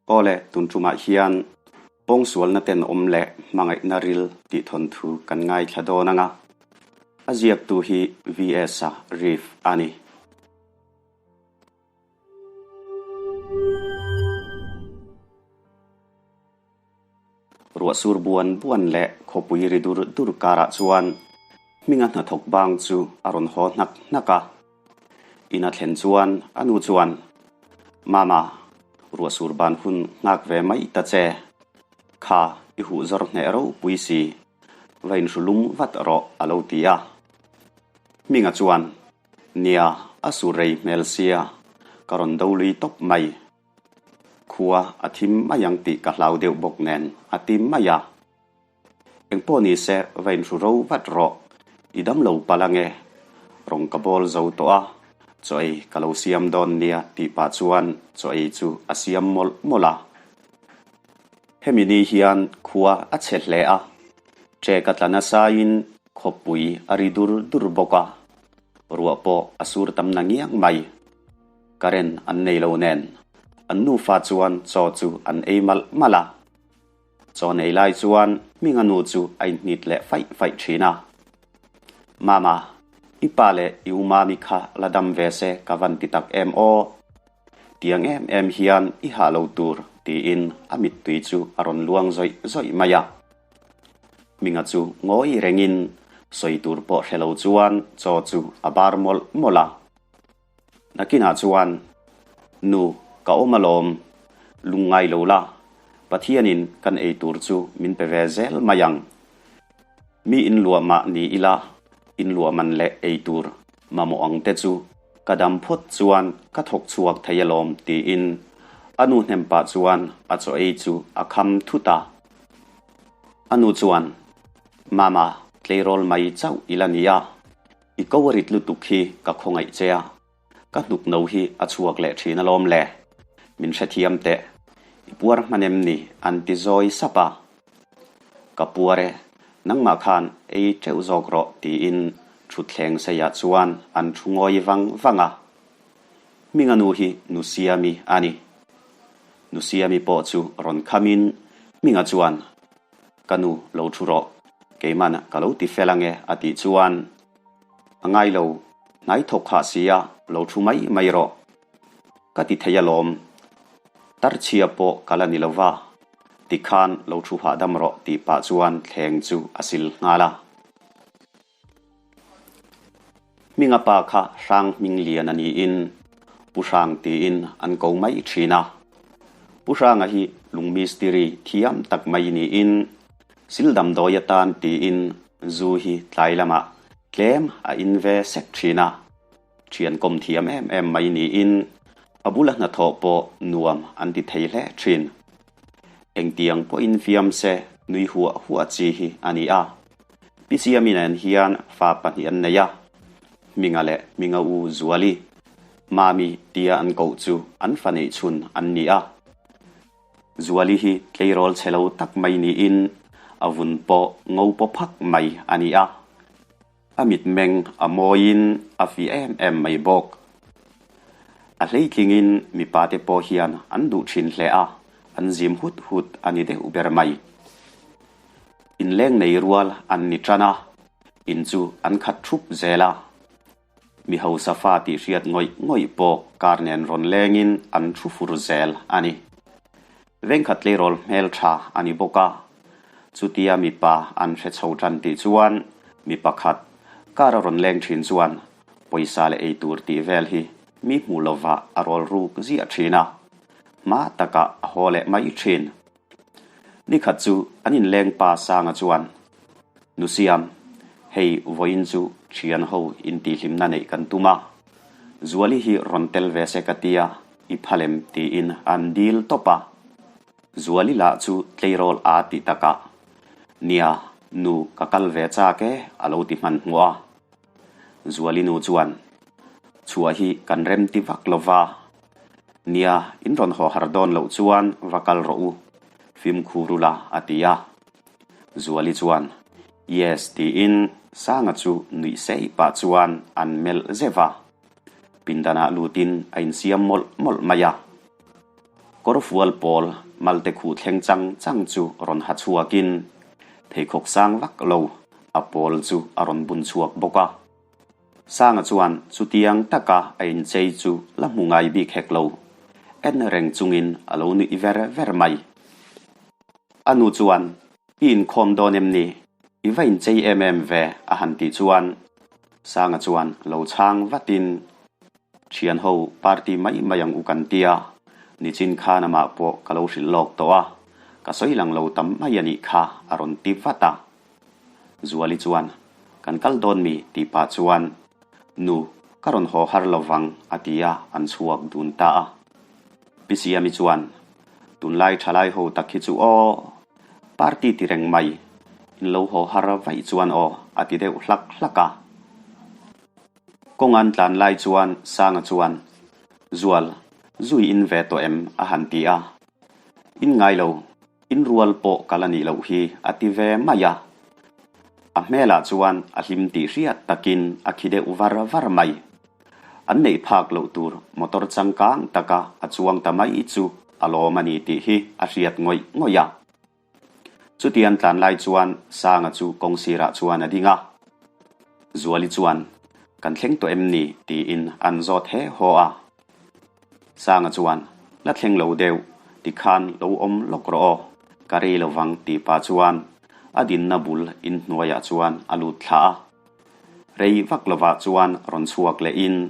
Awle, tun tumah hian pawngsualna tenawm leh hmangaihna ril tih thawnthu kan ngaithla dawn ang a, a ziaktu hi VS-a Reeve a ni. Ruah sur buan buan leh khawpui ri dur dur karah chuan hminga hnathawk bang chu a rawn haw hnak hnak a. In a thlen chuan a nu chuan, Mama, ruah sur ban hun nghak ve mai ta che. Kha, i huh zawr hneh ropui si. Va inhru lum vat rawh a lo ti a. Hminga chuan, Nia, a sur rei hmel sia, ka rawn do lui tawp mai. Khua a thim mai ang tih ka hlau deuh bawk nen a ti mai a. Engpawh ni se va inhru ro vat rawh, i dam lo palh ange. Rawng ka bawl zo tawh a, chaw ei ka lo siam dawn nia tih pah chuan chaw ei chu a siam mawlh mawlh a. Hemi ni hian khua a chhe hle a, ṭek a tla nasain khawpui a ri dur dur bawk a, ruah pawh a sur tam na ngiang mai. Current an nei lo nen an nufa chuan chaw chu an ei malh malh a. Chaw nei lai chuan Hminga nu chu a inhnit leh faih faih thin a. Mama, i pa leh i u Mami kha la dam ve se ka van ti tak em aw. Tiang em em hian i hah lo tur tiin a mittui chu a rawn luang zawih zawih mai a. Hminga chu ngawi rengin sawi tur pawh hre lo chuan chaw chu a bar mawlh mawlh a. Nakinah chuan, Nu, ka awm alawm, lungngai lo la, Pathianin kan ei tur chu min pe ve zel mai ang. Mi inluah mah ni ila, inluah man leh ei tur mamawh ang te chu ka dam phawt chuan ka thawk chhuak thei alawm tiin a nu hnem pah chuan a chaw ei chu a kham thut a. A nu chuan, Mama, tleirawl mai chauh ila nia, I ko a rit lutuk hi ka khawngaih che a, ka hnuk no hi a chhuak leh thin alawm le. Min hrethiam teh. I puar hman em ni? an ti zawi sap a. Ka puar e, nangmah khan ei teuh zawk rawh tiin thutthleng seiah chuan an thu ngawi vang vang a. Hminga nu hi Nusiami a ni. Nusiami pawh chu rawn khamin Hminga chuan Ka nu lo thu rawh, keiman ka lo ti fel ange a tih chuan a ngai lo, hnai thawk khah sia lo thu mai mai rawh. Ka ti thei alawm, tarchhia pawh ka la ni lo va, tikhan lo thu hahdam rawh tih pah chuan thleng chu a sil nghal a. Hminga pa kha Hrang hming lian a niin Pu Hrang tiin an ko mai thin a. Pu Hranga hi lung mistiri thiam tak mai niin sil damdawi atan tiin zu hi tlai lamah tlem a in ve sek thin a. Thian kawm thiam em em mai niin a bula hnathawh pawh nuam an ti thei hle thin. Engtiang pawhin fiam se nui huah huah chi hi a ni a. Pi Siami nen hian fa pahnih an nei a, Hminga leh Hminga u Zuali, Mami tia an koh chu an fa neih chhun an ni a. Zuali hi tleirawl chhe lo tak mai niin a vun pawh ngo paw phak mai a ni a. A mitmeng a mawiin a fi em em mai bawk. A hleitlingin mipate pawh hian an duh thin hle a, an zim hut hut a ni deuh ber mai. Inleng nei rual an ni tan a, in chu an khat thup zel a. Mi hausa fa tih hriat ngawih ngawih pawh kar nen rawn lengin an thu fur zel a ni. Vengkhat tleirawl hmel tha a ni bawk a, chutia mipa an hre chho tan tih chuan mi pakhat kar a rawn leng thin chuan pawisa leh eitur tih vel hi mi hmuh lovah a rawl ruk ziah thin a, hma takah a haw leh mai thin. Nikhat chu an inleng pa Sanga chuan, Nusiam, hei vawiin chu thian ho intihhlimna neih kan tum a, Zuali hi rawn tel ve se ka tia, i phalem tiin an dil tawp a. Zuali lah chu tleirawl a ti takah, Nia, nu ka kal ve chak e a lo ti hmanhmawh a. Zuali nu chuan, Chhuah hi kan rem ti vak lo va. Nia, in rawn haw har dawn loh chuan va kal rawh u, fimkhur ula a ti a. Zuali chuan, Yes tiin Sanga chu nuih sei pah chuan an melh zeuh a. Pindanah lutin a insiam mawlh mawlh mai a. Kawrfual pawl malte khuh thleng chang chang chu rawn ha chhuakin pheikhawk sang vak lo a pawl chu a rawn bun chhuak bawk a. Sanga chuan chutiang taka a inchei chu la hmu ngai bik hek lo, en reng chungin a lo nuih ver ver mai. A nu chuan, I inkhawm dawn em ni? I va inchei em em ve a han tih chuan Sanga chuan lo chhang vatin, Thian ho party mai mai ang u kan tia, nichin khan amah pawh ka lo hrilh lawk tawh a, ka sawi lang lo tam mai a nih kha a rawn ti vat a. Zuali chuan, Kan kal dawn mi? tih pah chuan, Nu, ka rawn haw har lo vang a ti a, an chhuak dun ta a. Pi Siami chuan, Tunlai thalai ho tak hi chu aw, Party ti reng mai, in lo haw har vaih chuan aw a ti deuh hlak hlak a. Kawng an tlan lai chuan Sanga chuan, Zual, zui in ve tawh em? a han ti a. In ngai lo, in rual pawh ka la nih loh hi a ti ve mai a. A hmelah chuan a hlim tih hriat takin a khi deuh var var mai. An neih phak loh tur motor changkang taka a chuang ta mai chu a lawm a ni tih hi a hriat ngawih ngawih a. Chutian tlan lai chuan Sanga chu kawng sirah chuan a ding a. Zuali chuan, Kan thleng tawh em ni? tiin an zawt he haw a. Sanga chuan, La thleng lo deuh, tikhan lo awm lawk rawh aw, ka rei lo vang tih pah chuan a dinna bul inhnuaiah chuan a lut thla a. Rei vak lovah chuan rawn chhuak lehin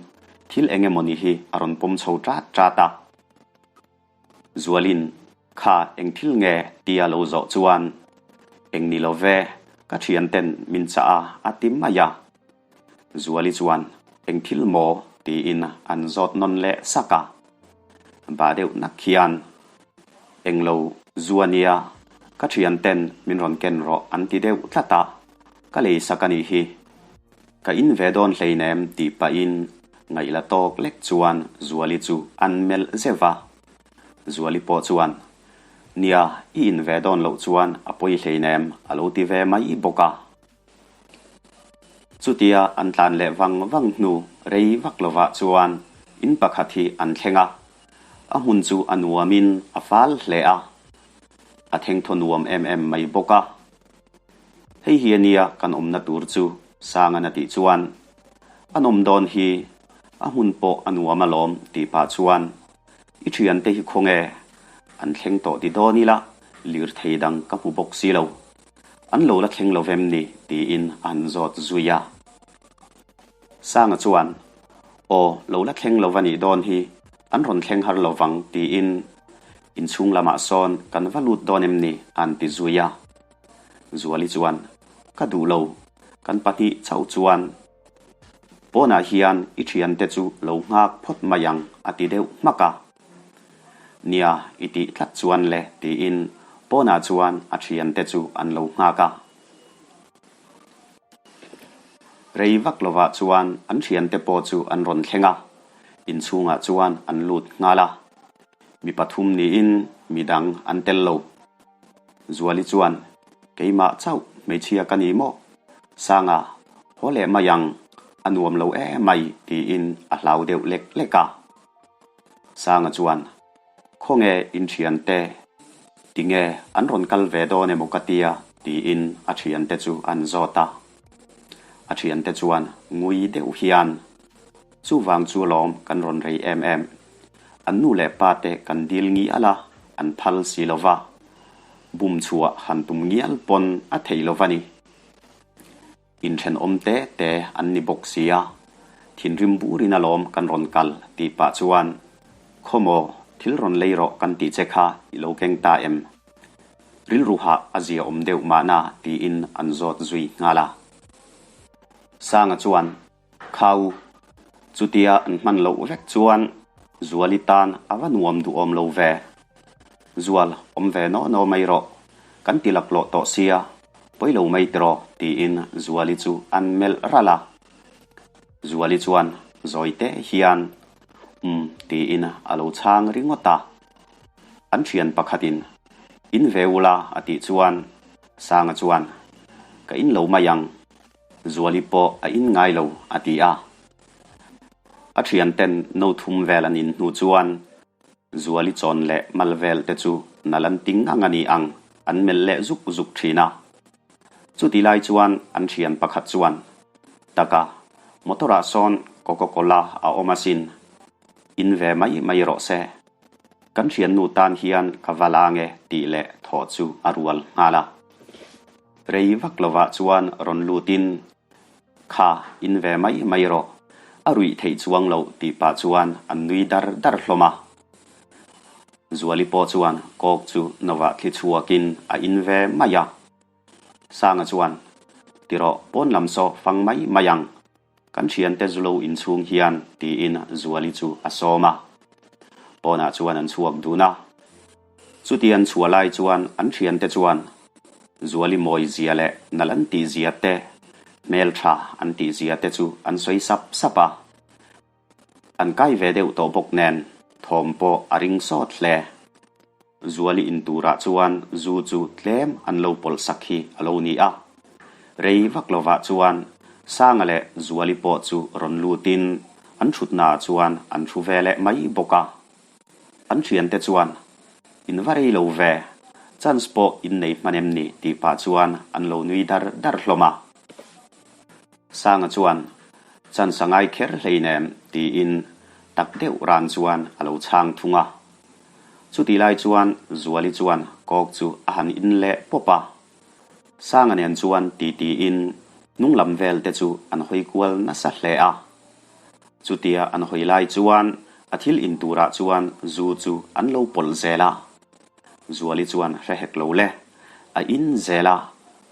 thil eng emawni hi a rawn pawm chho ṭat ṭat a. Zualin, Kha eng thil nge? tia lo zawh chuan, Eng ni lo ve, ka thianten min chah a, a ti mai a. Zuali chuan, Eng thil maw? tiin an zawt nawn leh sak a. Bah deuh nak hian, Eng lo zu a nia, ka thianten min rawn ken rawh an ti deuh tlat a, ka lei sak a nih hi. Ka in ve dawn hleinem tih pahin ngaihla tawk lek chuan Zuali chu an melh zeuh a. Zuali pawh chuan, Nia, i in ve dawn loh chuan a pawi hleinem a lo ti ve mai bawk a. Chutia an tlan leh vang vang hnu rei vak lovah chuan in pakhat hi an thleng a. A hmun chu a nuamin a fal hle a. A thengthaw nuam em em mai bawk a. Hei hi a nia kan awmna tur chu Sangan a tih chuan, A nawm dawn hi, a hmun pawh a nuam alawm tih pah chuan, I thiante hi khawnge an thleng tawh ti dawn ila lirthei dang ka hmu bawk si lo. An lo la thleng lo vem ni? tiin a han zawt zui a. Sanga chuan, Aw, lo la thleng lo va nih dawn hi, an rawn thleng har lo vang tiin inchhung lamah sawn kan va lut dawn em ni? a han ti zui a. Zuali chuan, Ka duh lo, kan pahnih chauh chuan pawnah hian i thiante chu lo nghak phawt mai ang a ti deuh hmak a. Nia, i tih tlat chuan le tiin pawnah chuan a thiante chu an lo nghak a. Rei vak lovah chuan an thiante pawh chu an rawn thleng a, inchhungah chuan an lut nghal a. Mi pathum niin midang an tel lo. Zuali chuan, Keimah chauh hmeichhia ka ni maw? Sanga, haw leh mai ang, a nuam lo em mai tiin a hlau deuh lek lek a. Sanga chuan, Khawnge in thiante? Tinge an rawn kal ve dawn emaw ka tia? tiin a thiante chu an zawt a. A thiante chuan ngui deuh hian, Chuvang chu alawm kan rawn rei em em. An nu leh pa te kan dil ngial a, an phal si lo va. Bum chhuah han tum ngial pawn a thei lo va ni. Inthenawm te te an ni bawk sia, thinrim burin alawm kan rawn kal tih pah chuan, Khaw maw, thil rawn lei rawh kan tih che kha i lo keng ta em? Rilru hah a zia awm deuh mahna tiin an zawt zui nghal a. Sanga chuan, Khau, chutia an hman loh vek chuan Zuali tan a va nuam duhawm lo ve. Zual, awm ve naw naw mai rawh, kan ti laklawh tawh sia, pawi lo mai tiraw, tiin Zuali chu an melh ralh a. Zuali chuan zawi teh hian, Umm, tiin a lo chhang ringawt a. An thian pakhatin, In ve ula, a tih chuan Sanga chuan, Ka in lo mai ang, Zuali pawh a in ngai lo, a ti a. A thianten no thum vel an in hnu chuan. Zuali chawn leh mal vel te chu nal an ti ngang a ni ang, an melh leh zuk zuk thin a. Chuti lai chuan an thian pakhat chuan, Taka, motor ah sawn Coca Cola a awm asin, in ve mai mai rawh se. Kan thiannu tan hian ka va la nge tih leh thawh chu a rual nghal a. Rei vak lovah chuan rawn lutin, Kha, in ve mai mai rawh, a ruih theih chuang loh tih pah chuan an nui dar dar hlawm a. Zuali pawh chuan kawk chu novah thli chhuakin a in ve mai a. Sanga chuan, Ti rawh, pawn lam saw fang mai mai ang. Kan thiante zu lo inchhung hian, tiin Zuali chu a sawm a. Pawnah chuan an chhuak dun a. Chuti an chhuah lai chuan an thiante chuan Zuali mawi zia leh nal an tih zia te, hmeltha an tih zia te chu an sawi sap sap a. An kai ve deuh tawh bawk nen thawm pawh a ring sawt hle. Zuali in turah chuan zu chu tlem an lo pawlh sak hi a lo ni a. Rei vak lovah chuan Sanga leh Zuali pawh chu rawn lutin an thutnaah chuan an thu ve leh mai bawk a. An thiante chuan, In va rei lo ve, chance pawh in nei hman em ni? tih pah chuan an lo nui dar dar hlawm a. Sanga chuan, Chance a ngai kher hleinem, tiin tak deuh ran chuan a lo chhang thung a. Chutih lai chuan Zuali chuan kawk chu a han in leh pawp a. Sanga nen chuan titiin hnung lam vel te chu an hawi kual nasa hle a. Chutia an hawi lai chuan a thil in turah chuan zu chu an lo pawlh zel a. Zuali chuan hre hek lo le, a in zel a,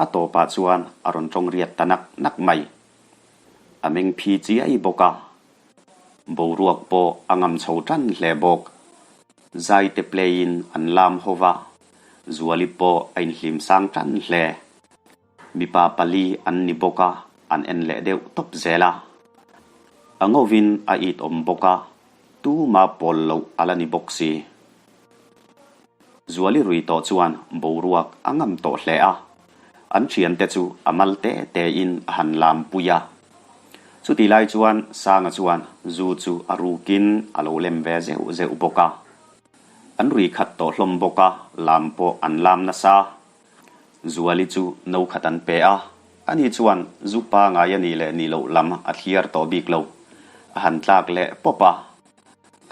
a tawpah chuan a rawn tawng riat ta nak nak mai. A meng phi chiai bawk a. Boruak pawh a ngam chho tan hle bawk. Zai te play in an lam ho va, Zuali pawh a inhlim sang tan hle. Mipa pali an ni bawk a, an en leh deuh tawp zel a. A ngovin a it awm bawk a, tuma pawl loh a la ni bawk si. Zuali rui tawh chuan boruak a ngam tawh hle a, an thiante chu a mal te tein a han lam pui a. Chutih lai chuan Sanga chuan zu chu a rukin a lo lem ve zeuh zeuh bawk a. An rui khat tawh hlawm bawk a, lam pawh an lam nasa. Zuali chu no khat an pe a, ani chuan zu pangai a nih leh nih loh lam a thliar tawh bik lo. A han tlak leh pawp a.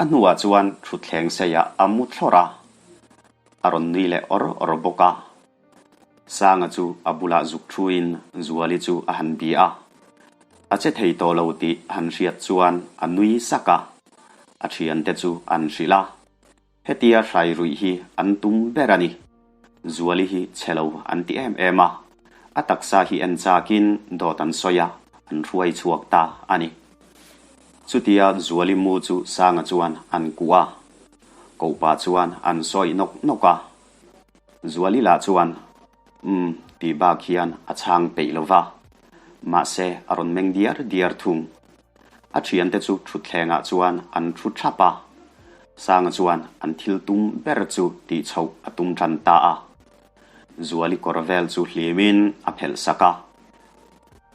A hnuah chuan thutthleng seiah a mu thlawrh a, a rawn nui leh awr awr bawk a. Sanga chu a bulah zuk thuin Zuali chu a han bia a. A che thei tawh lo tih a han hriat chuan a nui sak a, a thiante chu an hrilh a. Hetia hrai ruih hi an tum ber a ni. Zuali hi chhe lo an ti em em a, a taksa hi en chakin dawt an sawi a, an hruai chhuak ta a ni. Chutia Zuali mu chu Sanga chuan an kuh a, Kopa chuan an sawi nawk nawk a. Zuali lah chuan, Umm tih bak hian a chhang peih lo va, mahse a rawn meng diar diar thung. A thiante chu thutthlengah chuan an thu thap a, Sanga chuan an thil tum ber chu tih chhoh a tum tan ta a. Zuali kawr vel chu hlimin a phelh sak a,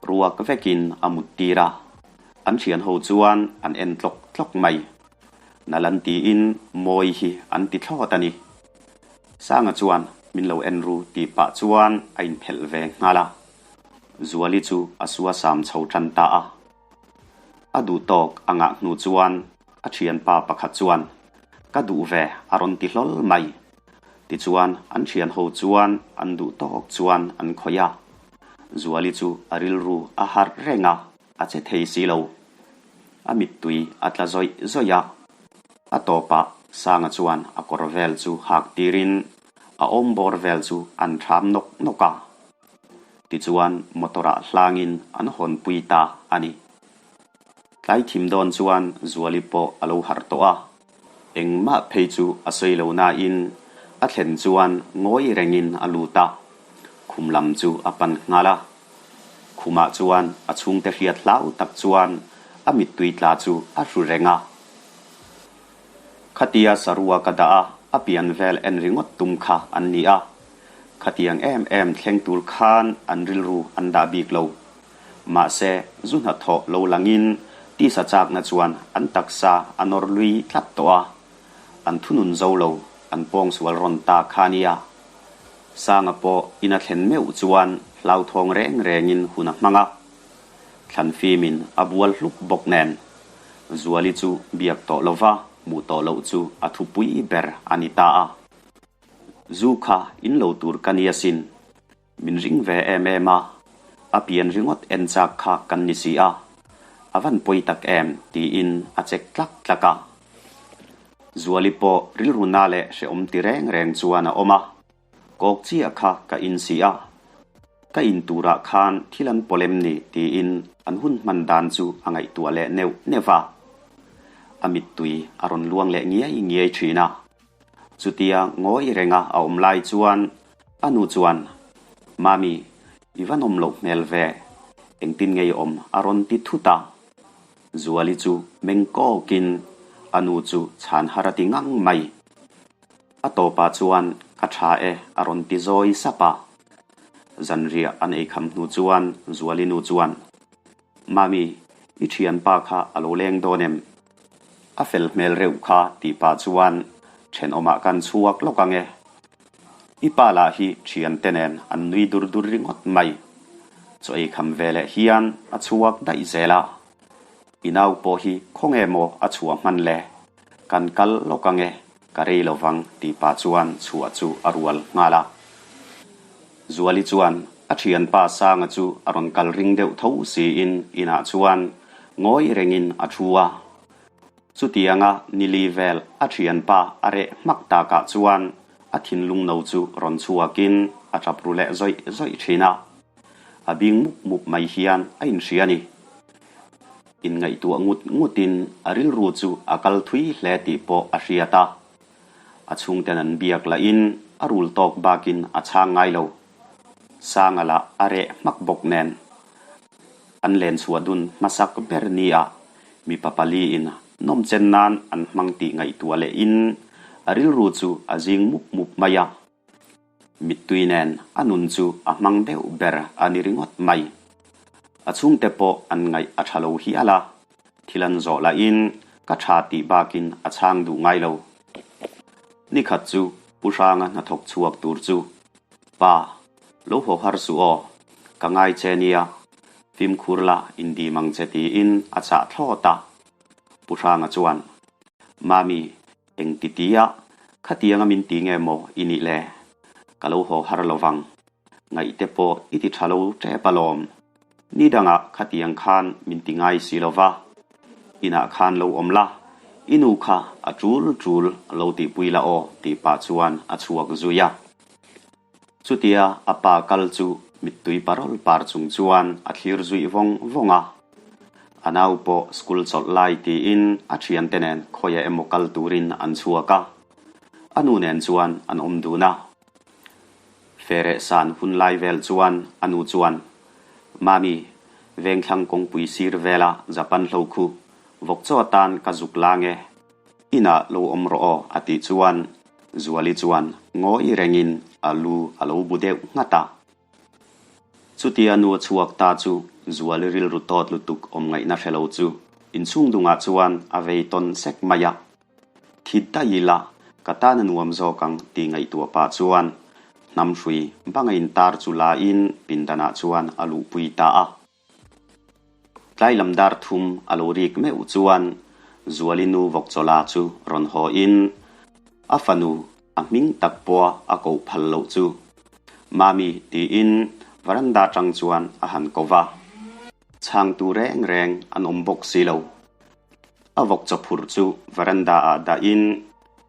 ruak vekin a mut tir a, an thian ho chuan an en tlawk tlawk mai. Nal an tiin mawi hi an ti thlawt a ni. Sanga chuan min lo en ru tih pah chuan a inphelh ve nghal a. Zuali chu a suasam chho tan ta a. A duh tawk a ngah hnu chuan a thianpa pakhat chuan, Ka duh ve a rawn ti hlawl mai. Tichuan an thian ho chuan an duh tawk chuan an khawih a. Zuali chu a rilru a harh reng a, a che thei si lo. A mittui a tla zawih zawih a. A tawpah Sanga chuan a kawr vel chu hak tirin a awm bawr vel chu an thlam nawk nawk a. Tichuan motor-ah hlangin an hawnpui ta a ni. Tlai thim dawn chuan Zuali pawh a lo harh tawh a, engmah phei chu a sawi lo nain a thlen chuan ngawi rengin a lut a, khum lam chu a pan nghal a. Khumah chuan a chhungte hriat hlau tak chuan a mittui tla chu a hru reng a. Khatia sarua ka dah a, a pian vel en ringawt tum kha an ni a. Khatiang em em thleng tur khan an rilru an dah bik lo. Mahse, zu hnathawh lo langin tisa chakna chuan an taksa a nawr lui tlat tawh a. An thunun zo lo, an pawngsual rawn ta kha nia. Sanga pawh in a thlen meuh chuan hlauthawng reng rengin hun a hmang a. Thlan fimin a bual hlup bawk nen. Zuali chu biak tawh lova hmuh tawh loh chu a thupui ber a ni ta a. Zu kha in lo tur ka ni asin. Min ring ve em em a, a pian ringawt en chak kha kan ni si a, a van pawi tak em tiin a chek tlak tlak a. Zuali pawh rilru na leh hrehawm ti reng reng chuan a awm a, kawk chiah kha ka in si a, ka in turah khan thil an pawlh em ni tiin an hun hman dan chu a ngaihtuah leh neuh neuh va. A mittui a rawn luang leh ngiai ngiai thin a. Chutia ngawi renga a awm lai chuan a nu chuan, Mami, i va nawm loh hmel ve, engtin nge i awm? a rawn ti thut a. Zuali chu meng kawkin a nu chu chhan har a ti ngang mai. A tawpah chuan ka tha e a rawn ti zawi sap a. Zanriah an eikham hnu chuan Zuali nu chuan, Mami, i thianpa kha a lo leng dawn em? A fel hmel reuh kha tih pah chuan thenawmah kan chhuak lawk ang e. I pa lah hi thiante nen an nui dur dur ringawt mai. Chaw ei kham ve leh hian a chhuak daih zel a. I nau pawh hi khawnge maw a chhuah hman le? Kan kal lawk ang e, ka rei lo vang tih pah chuan chhuah chu a rual nghal a. Zuali chuan a thianpa Sanga chu a rawn kal ring deuh tho siin inah chuan ngawi rengin a thu a. Chutianga nili vel a thianpa a reh hmak takah chuan a thinlung no chu rawn chhuakin a tap ru leh zawih zawih thin a. A bing mup mup mai hian a inhria a ni. Inngaihtuah ngut ngutin a rilru chu a kal thui hle tih pawh a hriat a. A chhungten an biak lahin a rul tawk bakin a chhang ngai lo. Sanga lah a reh hmak bawk nen. An len chhuah dun hmasak ber nia mipa paliin nawmchen nan an hmang tih ngaihtuah lehin a rilru chu a zing mup mup mai a. Mittui nen a nun chu a hmang deuh ber a ni ringawt mai. A chhungte pawh an ngaih a tha lo hial a, thil an zawh lahin ka tha tih bakin a chhang duh ngai lo. Nikhat chu Pu Hranga hnathawk chhuak tur chu, Pa, lo haw har suh aw, ka ngai che nia, fimkhur la indim ang che tiin a chah thlawt a. Pu Hranga chuan, Mami, Eng ti tia, khatianga min ti nge maw i nih le? Ka lo haw har lo vang. Ngaihte pawh i ti tha lo tep alawm. Ni dangah khatiang khan min ti ngai si lo va. Inah khan lo awm la, i nu kha a tul tul lo tihpui la aw tih pah chuan a chhuak zui a. Chutia a pa kal chu mittui parawl par chung chuan a thlir zuih vawng vawng a. A nau pawh school chawlh lai tiin a thiante nen khawiah emaw kal turin an chhuak a. A nu nen chuan an awm dun a. Fereh san hun lai vel chuan a nu chuan, Mami, vengthlang kawngpui sir vela Japan hlo khu vawk chaw atan ka zuk lang e. Inah lo awm rawh aw a tih chuan Zuali chuan ngawi rengin a lu a lo bu deuh nghat a. Chutia nu a chhuak ta chu Zuali rilru tawt lutuk awm ngaihna hre lo chu inchhung dungah chuan a vei tawn sek mai a. Thi daih ila ka tan a nuam zawk ang tih ngaihtuah pah chuan hnam hrui banga intar chu la in pindanah chuan a luhpui ta a. Tlai lam dar thum a lo rik meuh chuan Zuali nu Vawkchawla chu rawn haw in a fanu a hming tak pawha a koh phal loh chu Mami tiin varanda tang chuan a han ko va. Chhangtu reng reng an awm bawk si lo. A vawkchaw phurh chu varanda ah dah in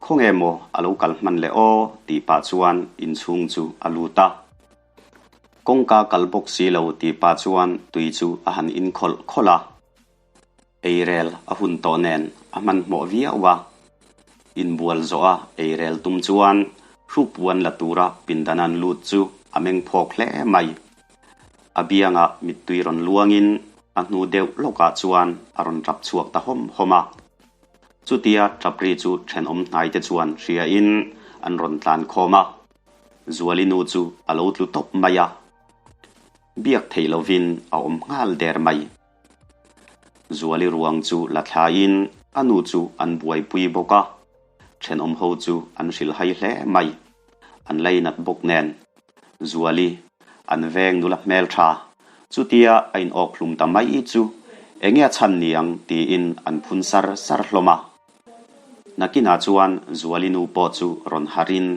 khawnge maw a lo kal hman le aw tih pah chuan inchhung chu a lut a. Kawngka kal bawk si lo tih pah chuan tui chu a han in khawlh khawlh a. Eirel a hun tawh nen a hmanhmawh viau a. Inbual zawh a eirel tum chuan hrupuan la tura pindan an lut chu a meng phawk hle mai. A biangah mittui rawn luangin a hnu deuh lawkah chuan a rawn tap chhuak ta hawm hawm a. Chutia tap ri chu thenawm hnaite chuan hriain an rawn tlan khawm a. Zuali nu chu a lo tlu tawp mai a, biak theih lovin a awm nghal der mai. Zuali ruang chu la thlaiin a nu chu an buaipui bawk a. Thenawm ho chu an hrilh hai hle mai. An lainat bawk nen. Zuali, an veng nula hmel tha. Chutia a in awk hlum ta mai chu enge a chhan ni ang tiin an phun sar sar hlawm a. Nakinah chuan Zuali nu pawh chu rawn harhin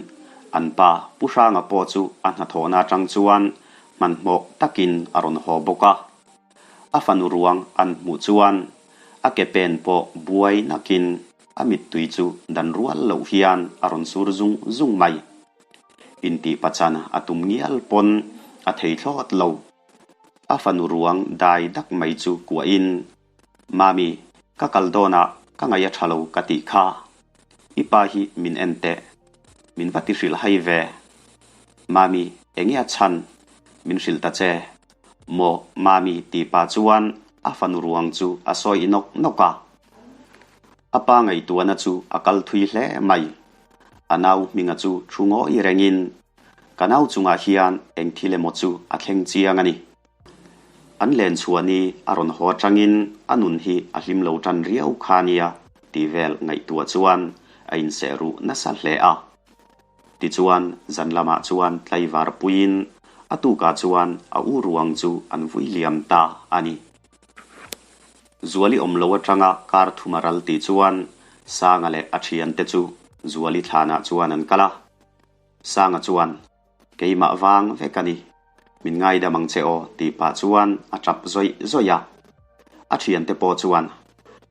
an pa Pu Hranga pawh chu a hnathawhna atang chuan hmanhmawh takin a rawn haw bawk a. A fanu ruang an hmuh chuan a ke pen pawh buai nakin a mittui chu dan rual loh hian a rawn sur zung zung mai. Intih pachan a tum ngial pawn a thei thlawt lo. A fanu ruang dai dak mai chu kuahin Mami, ka kal dawnah ka ngaih a tha lo ka tih kha. I pa hi min en teh. Min va ti hrilh hai ve. Mami, enge a chhan? Min hrilh ta che. Maw, Mami tih pah chuan a fanu ruang chu a sawi nawk nawk a. A pa ngaihtuahna chu a kal thui hle mai. A nau hminga chu thu ngawi rengin, Ka nau chungah hian eng thil emaw chu a thleng chiang a ni. An len chhuah ni a rawn haw atangin a nun hi a hlim lo tan riau kha nia tih vel ngaihtuah chuan a inseh ruh nasa hle a. Tichuan zan lamah chuan tlaivar puiin a tukah chuan a u ruang chu an vui liam ta a ni. Zuali awm lo atanga kar thum a ral tih chuan Sanga leh a thiante chu Zuali thlanah chuan an kal a. Sanga chuan Keimah vang vek a ni. Min ngaidam ang che aw tih pah chuan a tap zawih zawih a. A thiante pawh chuan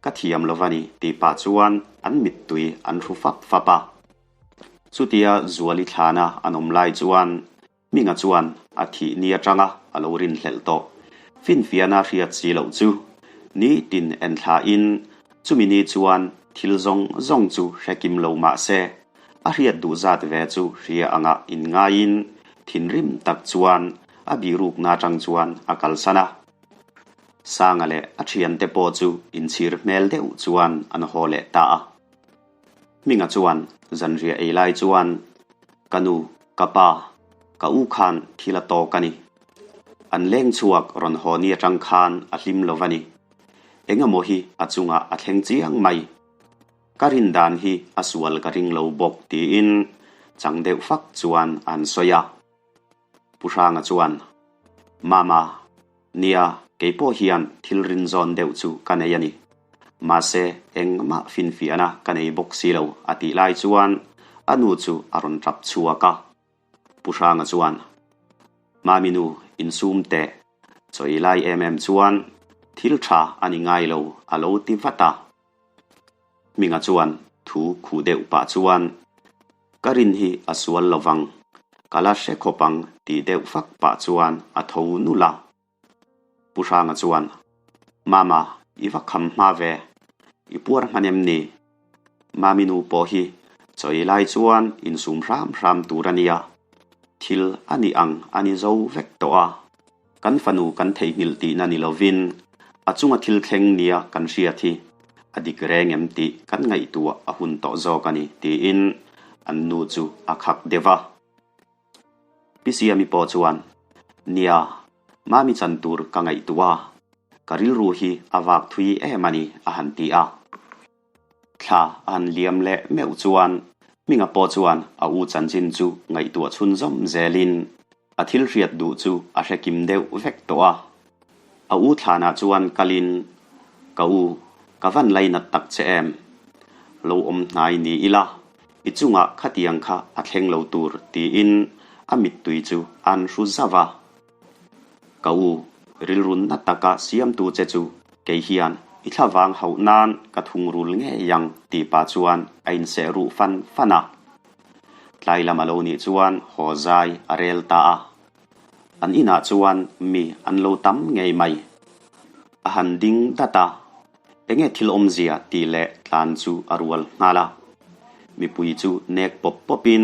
ka thiam lo va ni tih pah chuan an mittui an hru fap fap a. Chutia Zuali thlana an awm lai chuan Hminga chuan a thih ni atanga a lo rinhlelh tawh. Finfiahna hriat si loh chu nitin enthlain chumi ni chuan thil zawng zawng chu hre kim lo mah se A hriat duh zat ve chu hria anga inngaiin thinrim tak chuan a bihrukna atang chuan a kalsan a. Sanga leh a thiante pawh chu inchhir hmel deuh chuan an haw leh ta a. Hminga chuan zanriah ei lai chuan, Ka nu, ka pa, ka u khan thil a tawk a ni. An leng chhuak rawn haw ni atang khan a hlim lo va ni. Engemaw hi a chungah a thleng chiang mai. Ka rin dan hi a sual ka ring lo bawk tiin chang deuh fak chuan an sawi a. Pu Hranga chuan, Mama, nia kei pawh hian thil rin zawn deuh chu ka nei a ni. Mahse engmah finfiahna ka nei bawk si lo a tih lai chuan a nu chu a rawn tap chhuak a. Pu Hranga chuan, Mami nu, insum teh, chawi lai em em chuan thil tha a ni ngai lo a lo ti vat a. Hminga chuan thu khuh deuh pah chuan, Ka rin hi a sual lo vang, ka la hre khawp ang tih deuh fak pah chuan a tho nulh a. Pu Hranga chuan, Mama, i va kham hma ve, i puar hman em ni? Mami nu pawh hi chawi lai chuan insum hram hram tur a nia, thil a nih ang a ni zo vek tawh a. Kan fanu kan theihnghilh tihna ni lovin a chunga thil thleng nia kan hriat hi a dik reng em tih kan ngaihtuah a hun tawh zawk a ni tiin an nu chu a khak deuh a. Pi Siami pawh chuan, Nia, Mami chan tur ka ngaihtuah a, ka rilru hi a vak thui em a ni a han ti a. Thla a han liam leh meuh chuan Hminga pawh chuan a u chanchin chu ngaihtuah chhunzawm zelin a thil hriat duh chu a hre kim deuh vek tawh a. A u thlanah chuan kalin, Ka u, ka van lainat tak che em? Lo awm hnai ni ila, i chungah khatiang kha a thleng lo tur tiin a mittui chu a'n hru zauh a. Ka u, rilru na taka siamtu che chu kei hian i thlavang hauh nan ka thungrul ngei ang tih pah chuan a inseh ruh fan fan a. Tlai lam a lo nih chuan haw zai a rel ta a. An inah chuan mi an lo tam ngei mai. A han ding dat a, enge thil awmzia tih leh tlan chu a rual nghal a. Mipui chu nek pawp pawpin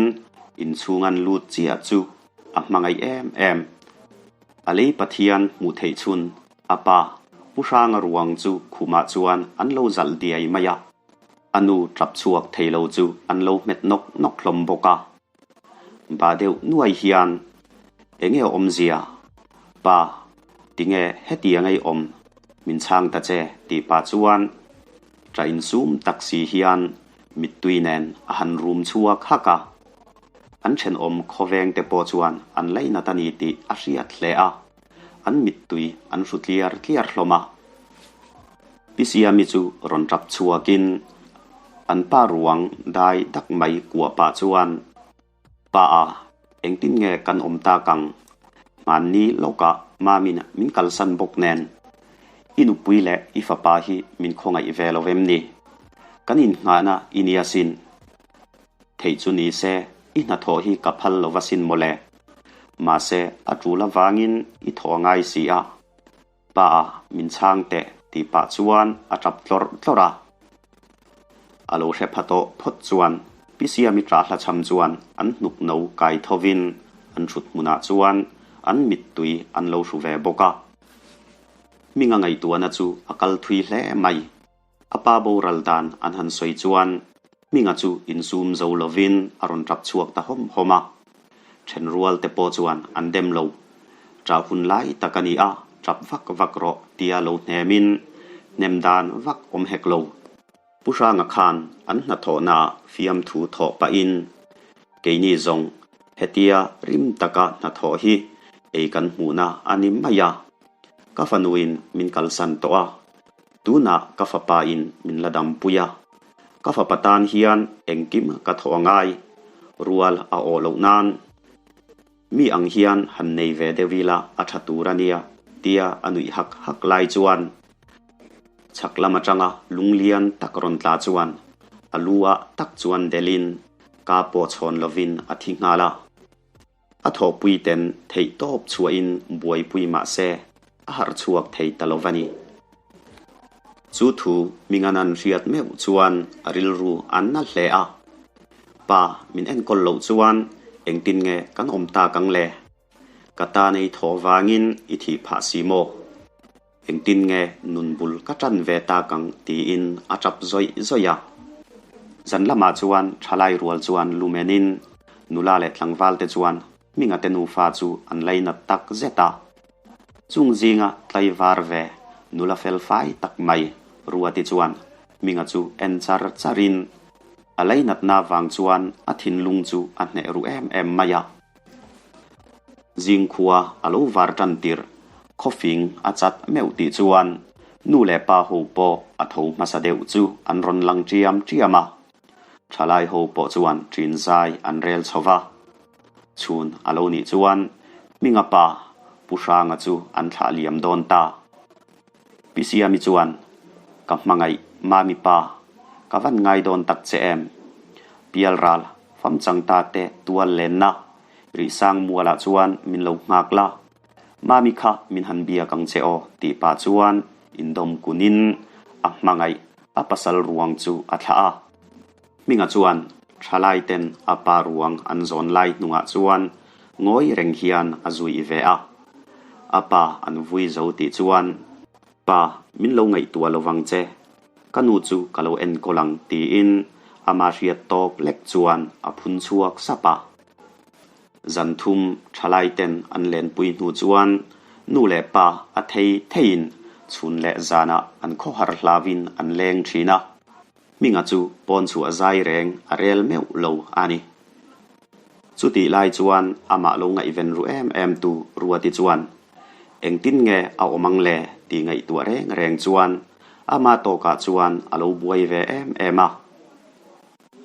inchhung an lut chiah chu A hmangaih em em. A lei Pathian hmuh theih chhun a pa Pu Hranga ruang chu khumah chuan an lo zalh diai mai a. A nu tap chhuak thei lo chu an lo hmet nawk nawk hlawm bawk a. Bah deuh nuai hian, Enge awmzia? Pa, tinge hetiang ei awm? Min chhang ta che tih pah chuan ṭah insum tak si hian. Mittui nen a han rum chhuak hak a. An thenawm khawveng te pawh chuan an lainat a ni tih a hriat hle a, an mittui an hru tliar tliar hlawm a. Pi Siami chu rawn tap chhuakin an pa ruang dai dak mai kuah pah chuan, Pa a, engtin nge kan awm tak ang? Hmanni lawkah Mamin min kalsan bawk nen, i nupui leh i fapa hi min khawngaih ve lo em ni? Kan innghahna i nia sin. Theih chu ni se, i hnathawh hi ka phal lo va sin mawle. Mahse, a tul avangin i thaw a ngai si a. Pa, min chhang teh tih pah chuan a tap tlawrh tlawrh a. A lo hre pha tawh phawt chuan Pi Siami ṭah hla chham chuan an hnuk no kai thovin an ṭhut hmunah chuan an mittui an lo hru ve bawk a. Hminga ngaihtuahna chu a kal thui hle mai. A pa boral dan an han sawi chuan Hminga chu insum zo lovin a rawn tap chhuak ta hawm hawm a. Thenrual te pawh chuan an dem lo. Ṭah hun lai tak a ni a, tap vak vak rawh tia lo hnemin hnem dan vak awm hek lo. Pu Hranga khan an hnathawhnaah fiamthu thawh pahin keini zawng hetia rim taka hnathawh hi ei kan hmuhna a ni mai a, ka fanuin min kalsan tawh a, Tunah ka fapa in min la dampui a, ka fapa tan hian engkim ka thawh a ngai, rual a awh loh nan mi ang hian han nei ve deuh ila a tha tur a nia tia a nuih hak hak lai chuan chhak lam atanga lunglian tak rawn tla chuan a lu ah tak chuan delhin ka pawh chhawn lovin a thi nghal a. A thawhpui ten theih tawp chhuahin buaipui mah se a harh chhuak thei ta lo va ni. Chu thu Hminga'n an hriat meuh chuan a rilru an na hle a. Pa, min enkawl loh chuan engtin nge kan awm tak ang le? Ka tan ei thawh vangin i thih phah si maw? Engtin nge nun bul ka ṭan ve tak ang tiin a ṭap zawih zawih a. Zan lamah chuan ṭhalai rual chuan lumenin nula leh tlangval te chuan Hminga te nufa chu an lainat tak zet a. Chung zinga tlaivar ve nula fel fai tak mai Ruati chuan Hminga chu en char charin a lainatna vang chuan a thinlung chu a hneh ru em em mai a. Zingkhua a lo var tan tirh, khawfing a chat meuh tih chuan nu leh pa ho pawh a tho hmasa deuh chu an rawn lang ṭiam ṭiam a. Ṭhalai ho pawh chuan ṭin zai an rel chho va. Chhun a lo nih chuan Hminga pa Pu Hranga chu an thlah liam dawn ta. Pi Siami chuan, Ka hmangaih Mami pa, ka van ngai dawn tak che em? Pialral famchang ta te tual lenna Rihsang mualah chuan min lo nghak la, Mami kha min han biak ang che aw tih pah chuan indawm kunin a hmangaih a pasal ruang chu a thlah a. Hminga chuan thalai ten a pa ruang an zawn lai hnungah chuan ngawi reng hian a zui ve a. A pa an vui zo tih chuan, Pa, min lo ngaihtuah lo vang che, ka nu chu ka lo enkawl ang tiin ama hriat tawk lek chuan a phun chhuak sap a. Zan thum thalai ten an lenpui hnu chuan nu leh pa a thei theiin chhun leh zanah an khawhar hlauin an leng thin a. Hminga chu pawn chhuah zai reng a rel meuh lo a ni. Chutih lai chuan amah lo ngaihven ru em em tu Ruati chuan engtin nge a awm ang le tih ngaihtuah reng reng chuan ama tawkah chuan a lo buai ve em em a.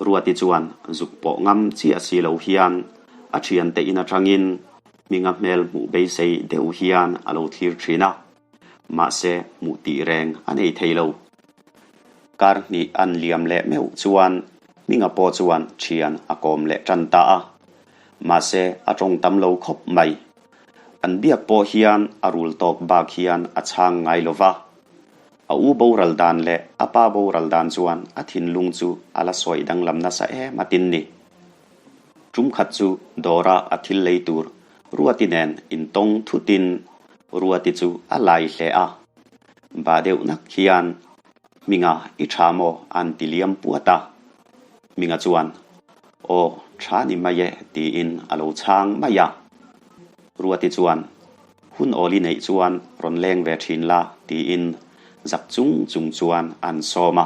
Ruati chuan zuk pawh ngam chiah si lo hian a thiante in atangin Hminga hmel hmuh beisei deuh hian a lo thlir thin a. Mahse hmuh tih reng a nei thei lo. Kar hnih an liam leh meuh chuan Hminga pawh chuan thian a kawm leh tan ta a. Mahse a tawng tam lo khawp mai. An biak pawh hian a rul tawk bak hian a chhang ngai lo va. A u boral dan leh a pa boral dan chuan a thinlung chu a la sawi danglam nasa em a tin ni. Tum khat chu dawra a thil lei tur Ruati nen intawng thutin Ruati chu a lai hle a. Ba deuh nak hian Hminga i tha maw an ti liam puat a. Hminga chuan Aw tha ni mai e tiin a lo chhang mai a. Ruati chuan Hun awl i neih chuan rawn leng ve thin la tiin zak chung chung chuan an sawm a.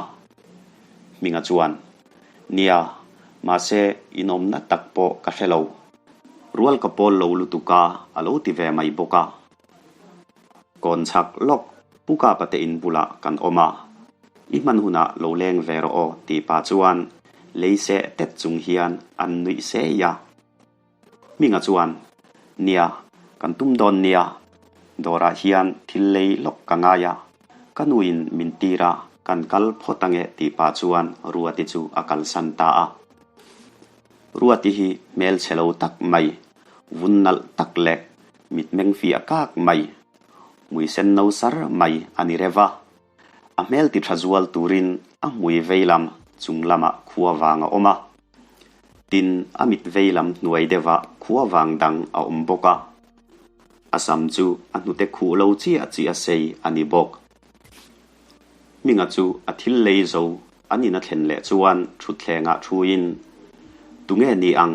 Hminga chuan. Nia, mahse in awmna tak pawh ka hre lo. Rual ka pawl lo lutuk a, a lo ti ve mai bawk a. Kawn chhak lawk Pu Kapa te in bulah kan awm a, i hman hunah lo leng ve rawh aw tih pah chuan lei seh tet chung hian an nuih sei a. Hminga chuan, Nia, kan tum dawn nia, dawrah hian thil lei lawk ka ngai a, ka nuin min tir a, kan kal phawt ange tih pah chuan Ruati chu a kalsan ta a. Ruati hi hmelchhe lo tak mai, vun nalh tak leh mitmeng fiah kak mai, hmui sen no sar mai a ni reuh a. A hmel ti tha zual turin a hmui vei lam chung lamah khua vang a awm a. Tin, a mit vei lam hnuai deuhah khua vang dang a awm bawk a. A sam chu a hnute khuh lo chiah chiah sei a ni bawk. Hminga chu a thil lei zo an in a thlen leh chuan thutthlengah thuin, Tunge ni ang,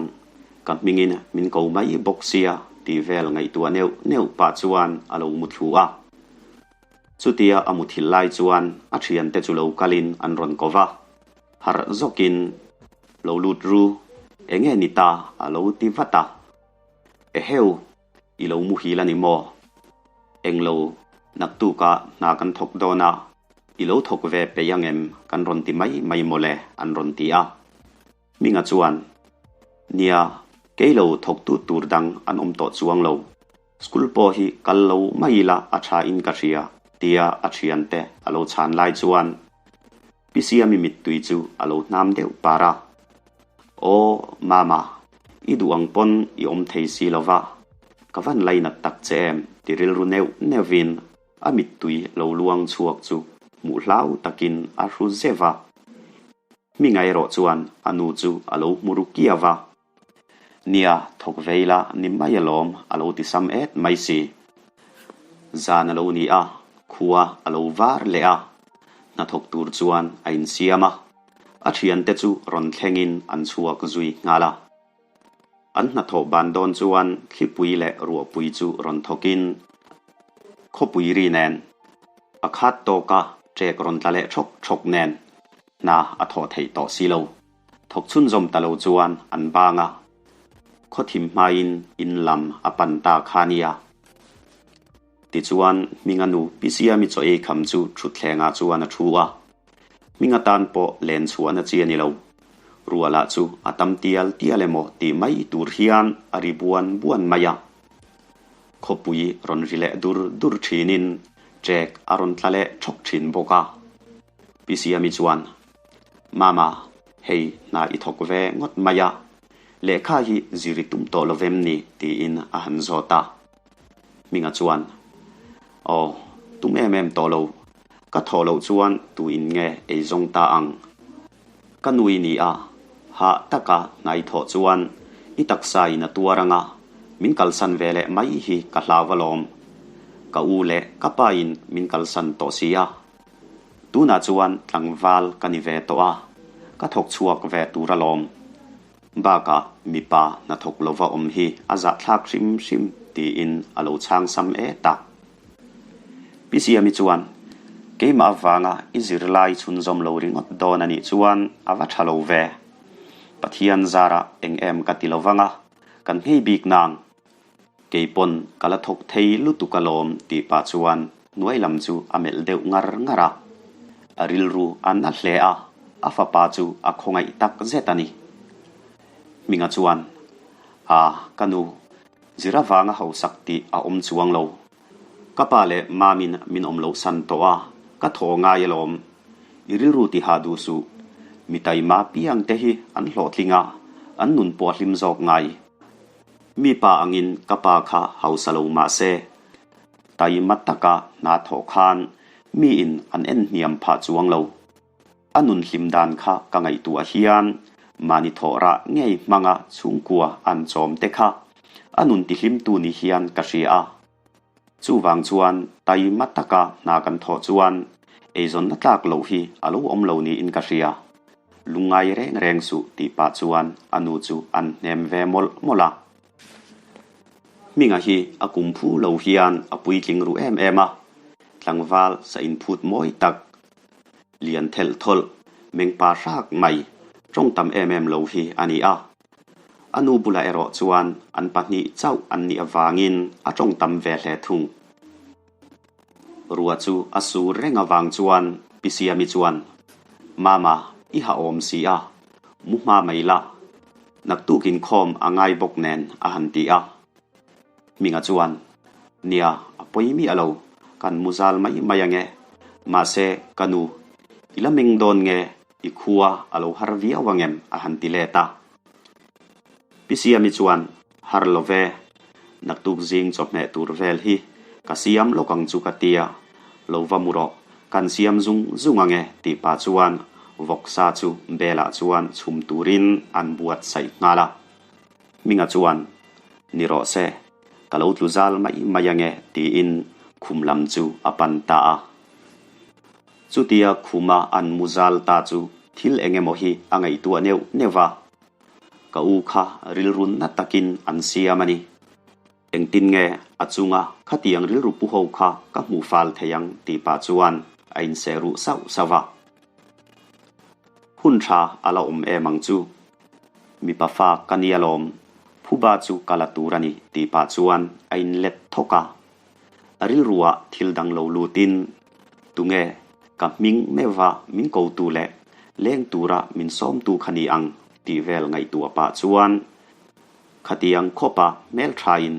ka hmingin min ko mai bawk sia tih vel ngaihtuah neuh neuh pah chuan a lo mu thlu a. Chutia a muthilh lai chuan a thiante chu lo kalin an rawn ko va, harh zawkin, Lo lut ru, enge ni ta a lo ti vat a. Eheu! I lo muhil a ni maw? Englo, naktukah hna kan thawk dawn a, i lo thawk ve peih ang em kan rawn ti mai mai mawle an rawn ti a. Hminga chuan, Nia, kei lo thawktu tur dang an awm tawh chuang lo. School pawh hi kal lo mai ila a tha in ka hria tia a thiante a lo chhan lai chuan Pi Siami mittui chu a lo hnam deuh par a. Aw, Mama, i duh ang pawn i awm thei si lo va, ka van lainat tak che em ti rilru neuh neuhin a mittui lo luang chhuak chu hmuh hlau takin a hru zeuh a. Hminga erawh chuan a nu chu a lo hmu ru kiau va. Nia, thawk vei la ni mai alawm a lo ti sam et mai si. Zan a lo ni a, khua a lo var leh a, hnathawk tur chuan a insiam a, a thiante chu rawn thlengin an chhuak zui nghal a. An hnathawh ban dawn chuan thlipui leh ruahpui chu rawn thawkin khawpui ri nen a khat tawka ṭek rawn tla leh ṭhawk ṭhawk nen hna a thawh theih tawh si lo. Thawk chhunzawm ta lo chuan an bang a, khawthim hmain in lam a pan ta kha nia. Tichuan Hminga nu Pi Siami chaw ei kham chu thutthlengah chuan a thu a. Hminga tan pawh len chhuahna chi a ni lo. Rualah chu a tam tial tial emaw tih mai tur hian a ri buan buan mai a. Khawpui rawn ri leh dur dur thinin ṭek a rawn tla leh ṭhawk ṭhin bawk a. Pi Siami chuan, Mama, hei hna i thawk ve ngawt mai a, lehkha hi zir i tum tawh lo vem ni? tiin a han zawt a. Hminga chuan, Aw, tum em em tawh lo. Ka thawh loh chuan tu in nge ei zawng ta ang? Ka nui ni a, hah taka hna i thawh chuan i taksa in a tuar ang a, min kalsan ve leh mai hi ka hlau alawm. Ka u leh ka pa in min kalsan tawh si a. Tunah chuan tlangval ka ni ve tawh a, ka thawk chhuak ve tur alawm. Bakah mipa hnathawk lova awm hi a zahthlak hrim hrim tiin a lo chhang sam et a. Pi Siami chuan, Keimah avanga i zirlai chhunzawm lo ringawt dawn a nih chuan a va tha lo ve. Pathian zarah eng em ka ti lovang a, kan nghei bik nang. Kei pawn ka la thawk thei lutuk alawm tih pah chuan hnuai lam chu a melh deuh ngar ngar a. A rilru a na hle a, a fapa chu a khawngaih tak zet a ni. Hminga chuan, A, ka nu, zir avanga hausak tih a awm chuang lo. Ka pa leh mamin min awm loh san tawh a, ka thaw ngai alawm. I rilru tiha duh suh. Mi taima piang te hi an hlawhtling a, an nun pawh a hlim zawk ngai. Mi pa angin ka pa kha hausa lo mah se, taima taka hna thawh khan miin an en hniam phah chuang lo. A nun hlim dan kha ka ngaihtuah hian mahni thawh rah ngei hmanga chhungkua an chawm te kha a nun tihlimtu ni hian ka hria a. Chuvang chuan taima taka hna kan thawh chuan eizawnna tlak loh hi a lo awm lo niin ka hria. Lungngai reng reng suh tih pah chuan a nu chu an hnem ve mawlh mawlh a. Hminga hi a kum phu lo hian a puitling ru em em a, tlangval sa inphut mawi tak, lian thelh thawlh, mengpa hrak mai. Tawng tam em em lo hi a ni a. A nu bulah erawh chuan an pahnih chauh an nih avangin a tawng tam ve hle thung. Rua chu a sur reng avang chuan Pi Siami chuan, Mama, i ha awm si a, mu hma mai la, naktuk inkhawm a ngai bawk nen a han ti a. Hminga chuan, Nia, a pawi miah lo, kan mu zal mai mai ange. Mahse, ka nu, i la meng dawn nge, i khua a lo har viau angem? a han ti let a. Pi Siami chuan, Har lo ve, naktuk zing chawhmeh tur vel hi ka siam lawk ang chu ka tia, lo va mu rawh, kan siam zung zung ange tih pah chuan vawksa chu belah chuan chhum turin an buatsaih nghal a. Hminga chuan, Ni rawh se, ka lo tlu zal mai mai ange tiin khum lam chu a pan ta a. Chutia khuma an mu zal ta chu thil eng emaw hi a ngaihtuah neuh neuh a. Ka u kha rilru na takin an siam a ni. Engtin nge a chunga khatiang rilru pu ho kha ka hmuh fal thei ang tih pah chuan a inseh ruh sauh sauh a. Hun tha a la awm em ang chu. Mipa fa ka ni alawm, phuba chu ka la tur a ni tih pah chuan a inlet thawk a. A rilruah thil dang lo lutin, Tunge ka hming meuha min kotu leh leng tura min sawmtu kha ni ang tih vel ngaihtuah pah chuan Khatiang khawpa hmelthain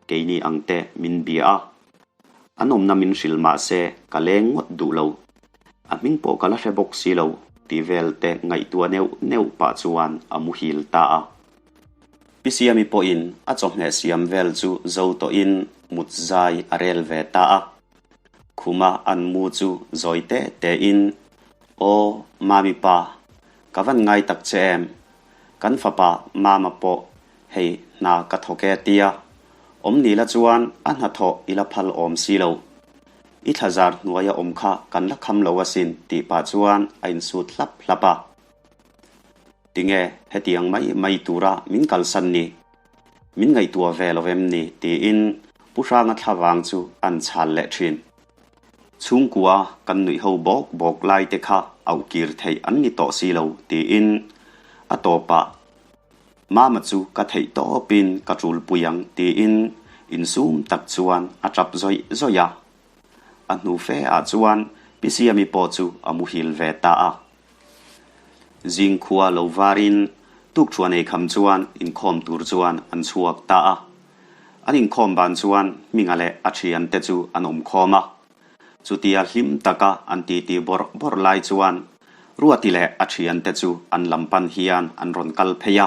keini ang te min bia a, an awmna min hrilh mah se ka leng ngawt duh lo. A hming pawh ka la hre bawk si lo tih vel te ngaihtuah neuh neuh pah chuan a muhil ta a. Pi Siami pawhin a chawhmeh siam vel chu zo tawhin mut zai a rel ve ta a. Khuma an mu chu zawi te tein, Aw, Mami pa, ka van ngai tak che em? Kan fapa Mama pawh hei hna ka thawk e tia awm ni la chuan a hnathawh i la phal awm si lo. I thlazar hnuaia awm kha kan la kham lo asin tih pah chuan a insut hlap hlap a. Tinge hetiang mai mai tura min kalsan ni? Min ngaihtuah ve lo em ni? tiin Pu Hranga thlavang chu an chhal leh thin. Chhungkua kan nuih ho bawk bawk lai te kha auh kir theih an ni tawh si lo tiin a tawpah Mama chu ka theih tawpin ka ṭulpui ang tiin insum tak chuan a ṭap zawih zawih a. A hnu fe ah chuan Pi Siami pawh chu a muhil ve ta a. Zingkhua lo varin tukṭhuan ei kham chuan inkhawm tur chuan an chhuak ta a. An inkhawm ban chuan Hminga leh a thiante chu an awm khawm a. Chutia hlim taka an titi bawrh bawrh lai chuan Ruati leh a thiante chu an lam pan hian an rawn kal phei a.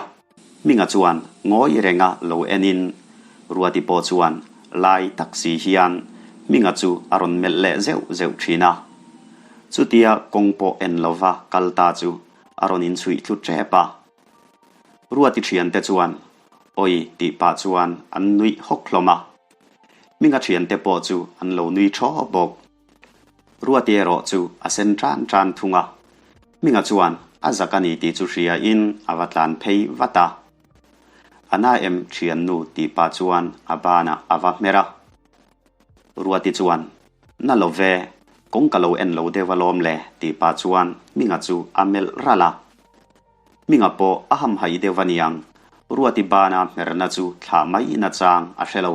Hminga chuan ngawi renga lo enin Ruati pawh chuan lai tak si hian Hminga chu a rawn melh leh zeuh zeuh thin a. Chutia kawng pawh en lova kal ta chu a rawn inchhuih thlu tep a. Ruati thiante chuan Awi tih pah chuan an nuih hawk hlawm a. Hminga thiante pawh chu an lo nui thaw bawk. Ruati erawh chu a sen tan tan thung a. Hminga chuan a zak a ni tih chu hria in a va tlan phei vat a. A na em thiannu tih pah chuan a banah a va hmer a. Ruati chuan, Na lo ve, kawng ka lo en lo deuh alawm le tih pah chuan Hminga chu a melh ralh a. Hminga pawh a hamhaih deuh a niang, Ruati bana hmerna chu thlah mai nachang a hre lo.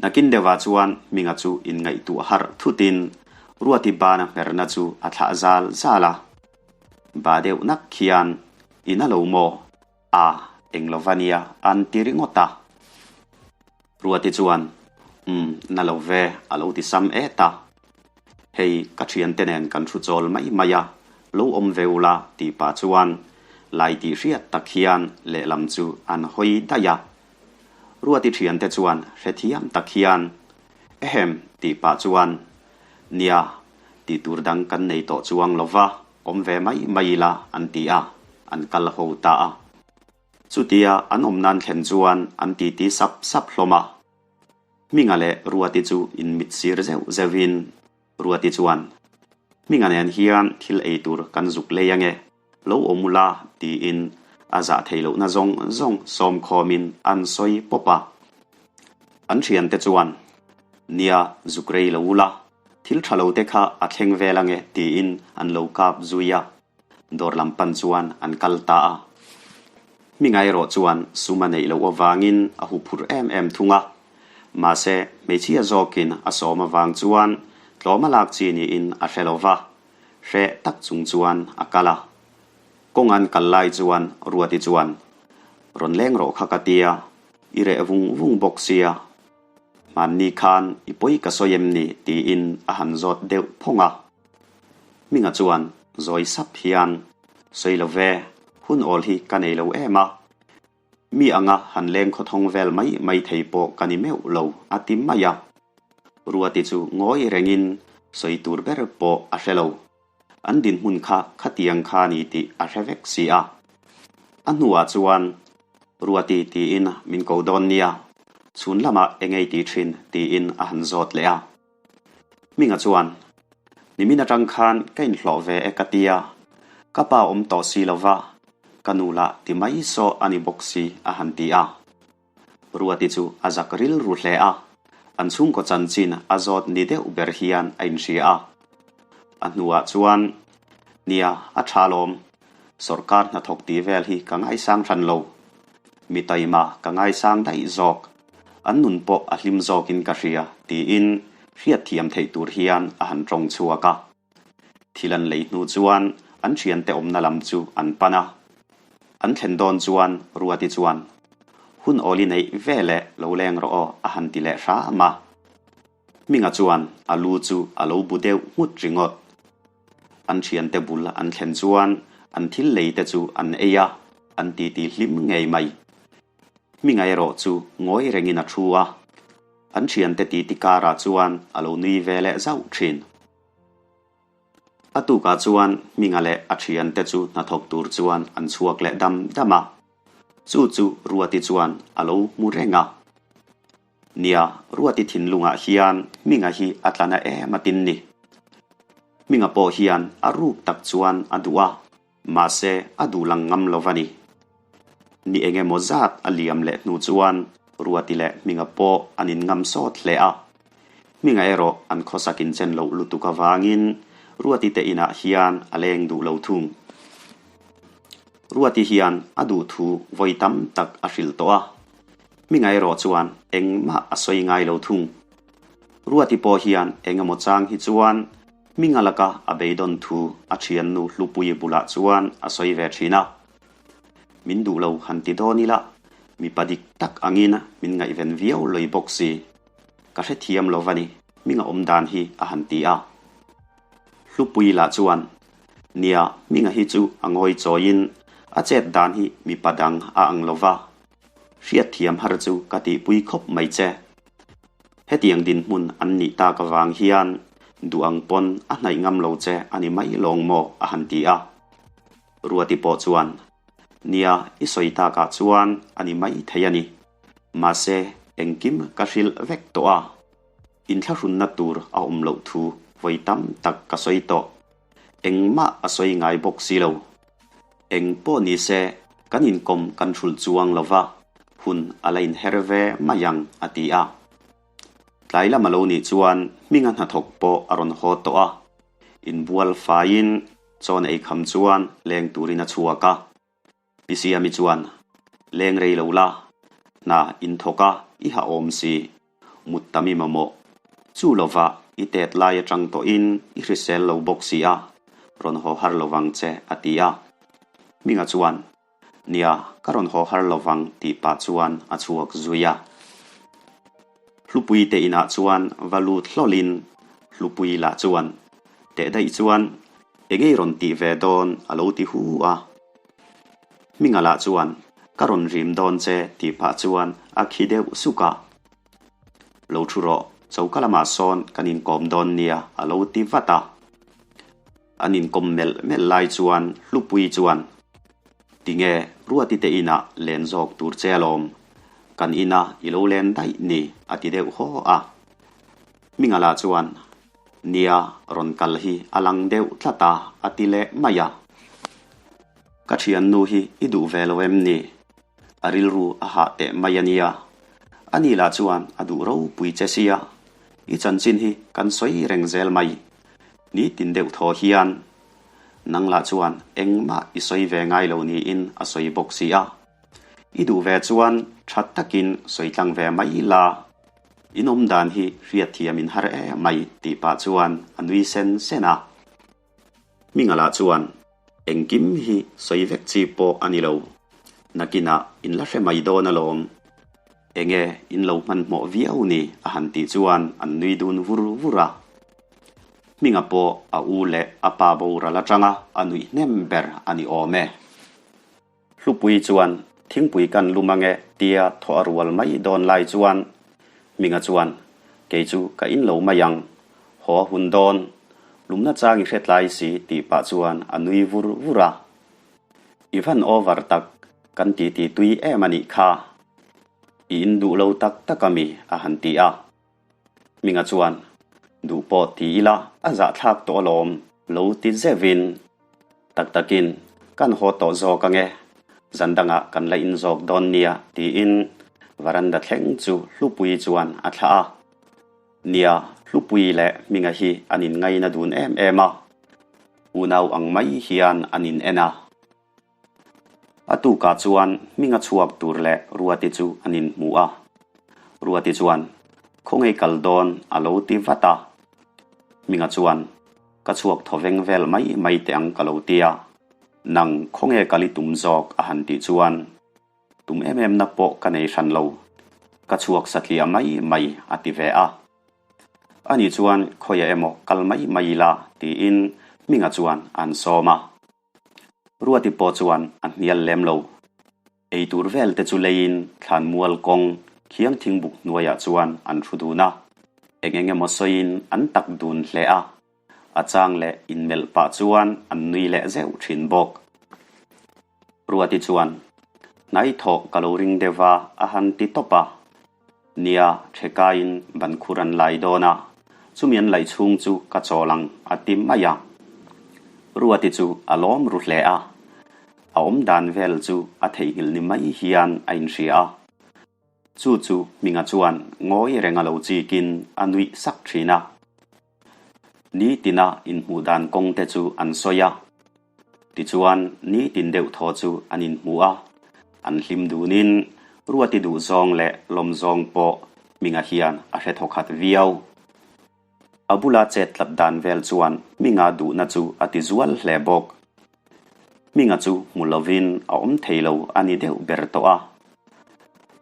Nakin deuhah chuan Hminga chu inngaihtuah harh thutin Ruati bana hmerna chu a thlah zal zal a. Ba deuh nak khian, I na lo maw? A, eng lo va nia, an ti ringawt a. Ruati chuan, Umm, na lo ve, a lo ti sam et a. Hei, ka thiante nen kan thu chawl mai mai a, lo awm ve ula tih pah chuan lai tih hriat tak hian lehlam chu an hawi daih a. Ruati thiante chuan hrethiam tak hian, Ehem, tih pah chuan, Nia, tih tur dang kan nei tawh chuang lo va, awm ve mai mai ila, an ti a, an kal ho ta a. Chutia an awm nan thlen chuan an titi sap sap hlawm a. Hminga leh Ruati chu inmit sir zeuh zeuhin Ruati chuan, Hminga nen hian thil ei tur kan zuk lei ange, lo awm ula tiin a zah thei lohna zawng zawng sawm khawmin an sawi pawp a. An thiante chuan, Nia, zuk rei lo ula, thil tha lo te kha a thleng vel ange tiin an lo kap zui a. Dawr lam pan chuan an kal ta a. Hminga erawh chuan sum a neih loh avangin a huphurh em em thung a. Mahse, hmeichhia zawkin a sawm avang chuan tlawm a lak chi niin a hre lo va, hreh tak chung chuan a kal a. Kawng an kal lai chuan Ruati chuan, Rawn leng rawh kha ka tia, i reh vung vung bawk sia. Hmanni khan i pawi ka sawi em ni? tiin a han zawt deuh phawng a. Hminga chuan zawi sap hian, Sawi lo ve, hun awl hi ka nei lo em a. Mi anga han leng khawthawng vel mai mai thei pawh ka ni meuh lo, a ti mai a. Ruati chu ngawi rengin sawi tur ber pawh a hre lo. An dinhmun kha khatiang kha ni tih a hre vek si a. A hnuah chuan, Ruati tiin min ko dawn nia, chhun lamah engei ti thin tiin a han zawt leh a. Hminga chuan, Nimin atang khan ka inhlawh ve e ka tia, ka pa awm tawh si lo va, ka nu lah ti mai saw a ni bawk si a han ti a. Ruati chu a zak rilru hle a, an chhungkaw chanchin a zawt ni deuh ber hian a inhria a. A hnuah chuan, Nia, a tha lawm, sawrkar hnathawk tih vel hi ka ngaisang hran lo. Mi taima ka ngaisang daih zawk, an nun pawh a hlim zawkin ka hria, tiin hriatthiam theih tur hian a han tawng chhuak a. Thil an lei hnu chuan an thiante awmna lam chu an pan a. An thlen dawn chuan Ruati chuan, Hun awli neih ve leh lo leng rawh aw a han ti leh hram a. Hminga chuan a lu chu a lo bu deuh nghut ringawt. An thiante bul an thlen chuan an thil lei te chu an ei a, an titi hlim ngei mai. Hminga erawh chu ngawi rengin a thu a. An thiante titi karah chuan a lo nui ve leh zauh thin. A tukah chuan Hminga leh a thiante chu hnathawk tur chuan an chhuak leh dam dam a. Chu chu Ruati chuan a lo hmu reng a. Nia, Ruati thinlungah hian Hminga hi a tla na em a tin ni. Hminga pawh hian a ruk tak chuan a duh a, mahse a duh lang ngam lo va ni. Ni eng emaw zat a liam leh hnu chuan Ruati leh Hminga pawh an inngam sawt hle a. Hminga erawh an khawsak inchen loh lutuk avangin Ruati te inah hian a leng duh lo thung. Ruati hian a duh thu vawi tam tak a hrilh tawh a, Hminga erawh chuan engmah a sawi ngai lo thung. Ruati pawh hian eng emaw chang hi chuan Hminga laka a beidawn thu a thiannu Hlupuii bulah chuan a sawi ve thin a. Min duh lo han ti dawn ila, mipa dik tak angin min ngaihven viau loi bawk si. Ka hrethiam lo va ni, Hminga awm dan hi a han ti a. Hlupuii lah chuan, Nia, Hminga hi chu a ngawi chawiin a chet dan hi mipa dang a ang lo va. Hriatthiam har chu ka tihpui khawp mai che. Hetiang dinhmun an nih tak avang hian duh ang pawn a hnaih ngam lo che a ni mai lawng maw a han ti a. Ruati pawh chuan, Nia, i sawi takah chuan a ni mai thei a ni. Mahse, engkim ka hrilh vek tawh a. Inthlahrunna tur a awm loh thu vawi tam tak ka sawi tawh. Engmah a sawi ngai bawk si lo. Eng pawh ni se, kan inkawm kan hrulh chuang lo va, hun a la inher ve mai ang, a ti a. Tlai lam a lo nih chuan Hminga hnathawk pawh a rawn haw tawh a. Inbual faiin chawn ei kham chuan leng turin a chhuak a. Pi Siami chuan, Leng rei lo la, hna in thawk a, i ha awm si. Mut tam i mamawh. Chu lova i tet lai atang tawhin i hrisel lo bawk si a, rawn haw har lo vang che, a ti a. Hminga chuan, Nia, ka rawn haw har lo vang tih pah chuan a chhuak zui a. Hlupui te inah chuan va lut hlawlin Hlupui lah chuan, Teh daih chuan, engei rawn tih ve dawn a lo ti hu a. Hminga lah chuan, Ka rawn rim dawn che tih pah chuan a khi deuh suk a. Lo thu rawh, choka lamah sawn kan inkawm dawn nia a lo ti vat a. An inkawm melh melh lai chuan Hlupui chuan, Tinge Ruati te inah len zawk tur che alawm, kan ina i lo len daih ni a ti deuh haw a. Hminga lah chuan, Nia, rawn kal hi a lang deuh tlat a, a ti leh mai a. Ka thiannu hi i duh ve lo em ni? A rilru a hah teh mai a nia. Ani lah chuan a duh ropui che sia. I chanchin hi kan sawi reng zel mai. Nitin deuh thaw hian. Nang lah chuan engmah i sawi ve ngai lo niin a sawi bawk si a. I duh ve chuan tha takin sawi tlang ve mai la. In awm dan hi hriatthiam in har em mai tih pah chuan a nui sen sen a. Hminga lah chuan engkim hi sawi vek chi pawh a ni lo. Nakinah in la hre mai dawn alawm. Enge in lo hmanhmawh viau ni a han tih chuan an nui dun vur vur a. Hminga pawh a u leh a pa boral atanga a nuih hnem ber a ni awm e. Hlupui chuan thingpui kan lum ange tia thaw a rual mai dawn lai chuan Hminga chuan kei chu ka in lo mai ang, haw a hun dawn, lumna chang i hre tlai si tih pah chuan a nui vur vur a. I van over tak, kan titi tui em a nih kha. I in duh lo tak tak ami a han ti a. Hminga chuan, Duh pawh ti ila a zahthlak tawh alawm, lo ti zeuhin, Tak takin, kan haw tawh zawk ange, zan dangah kan la in zawk dawn nia, tiin varanda thleng chu Hlupuii chuan a thlah a. Nia, Hlupuii leh Hminga hi an inngaina dun em em a, unau ang mai hian an in en a. A tukah chuan hminga chhuak tur leh Ruati chu an inhmu a. Ruati chuan, Khawngaih kal dawn a lo ti vat a. Hminga chuan, Ka chhuak thaw veng vel mai mai teh ang ka lo ti a. Nang khawnge kal i tum zawk a han tih chuan, Tum em em na pawh ka nei hran lo. Ka chhuak satliah mai mai a ti ve a. Ani chuan khawiah emaw kal mai mai ila tiin Hminga chuan an sawm a. Ruati pawh chuan a hnial lem lo. Ei tur vel te chu leiin thlanmual kawng khiang thingbuk hnuaiah chuan an thu dun a. Eng eng emaw sawiin an tak dun hle a. A chang leh inmelh pah chuan an nui leh zeuh thin bawk. Ruati chuan, Hnai thawh ka lo ring deuh va a han ti tawp a. Nia, ṭhekaiin ban khur an lai dawn a, chumi an laih chhung chu ka chawl ang, a ti mai a. Ruati chu a lawm ru hle a, a awm dan vel chu a theihnghilh ni mai hian a inhria a. Chu chu Hminga chuan ngawi reng a lo chikin a nuih sak ṭhin a. Nitina inhmuh dan kawng te chu an sawi a. Tichuan, nitin deuh thaw chu an inhmu a. An hlim dunin Ruati duh zawng leh lawm zawng pawh Hminga hian a hre thaw khat viau. A bula chet tlat dan vel chuan Hminga duhna chu a ti zual hle bawk. Hminga chu hmu lovin a awm thei lo a ni deuh ber tawh a.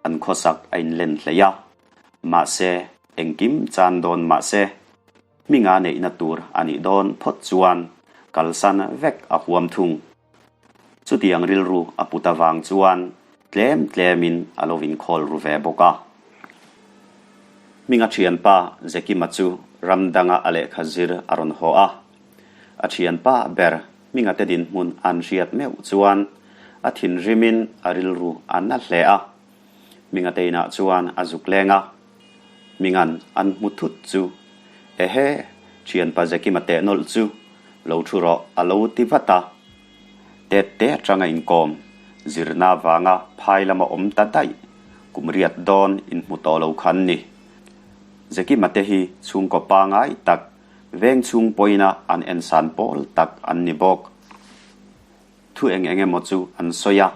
An khawsak a inlen hlei a. Mahse, engkim chan dawn mahse, hminga neihna tur a nih dawn phawt chuan kalsan vek a huam thung. Chutiang rilru a put avang chuan tlem tlemin a lo inkhawl ru ve bawk a. Hminga thianpa Zekima chu ram danga a lehkha zir a rawn haw a. A thianpa ber hminga te dinhmun an hriat meuh chuan a thinrimin a rilru a na hle a. Hminga te inah chuan a zuk leng a, Hminga'n an hmu thut chu, Ehe, thianpa Zekima teh nawlh chu, lo thu rawh a lo ti vat a. Tet te atanga inkawm, zirna vanga phai lama awm ta daih, kum riat dawn inhmu tawh lo kha an ni. Zekima te hi chhungkaw pangai tak, veng chhung pawina an ensan pawl tak an ni bawk. Thu eng eng emaw chu an sawi a,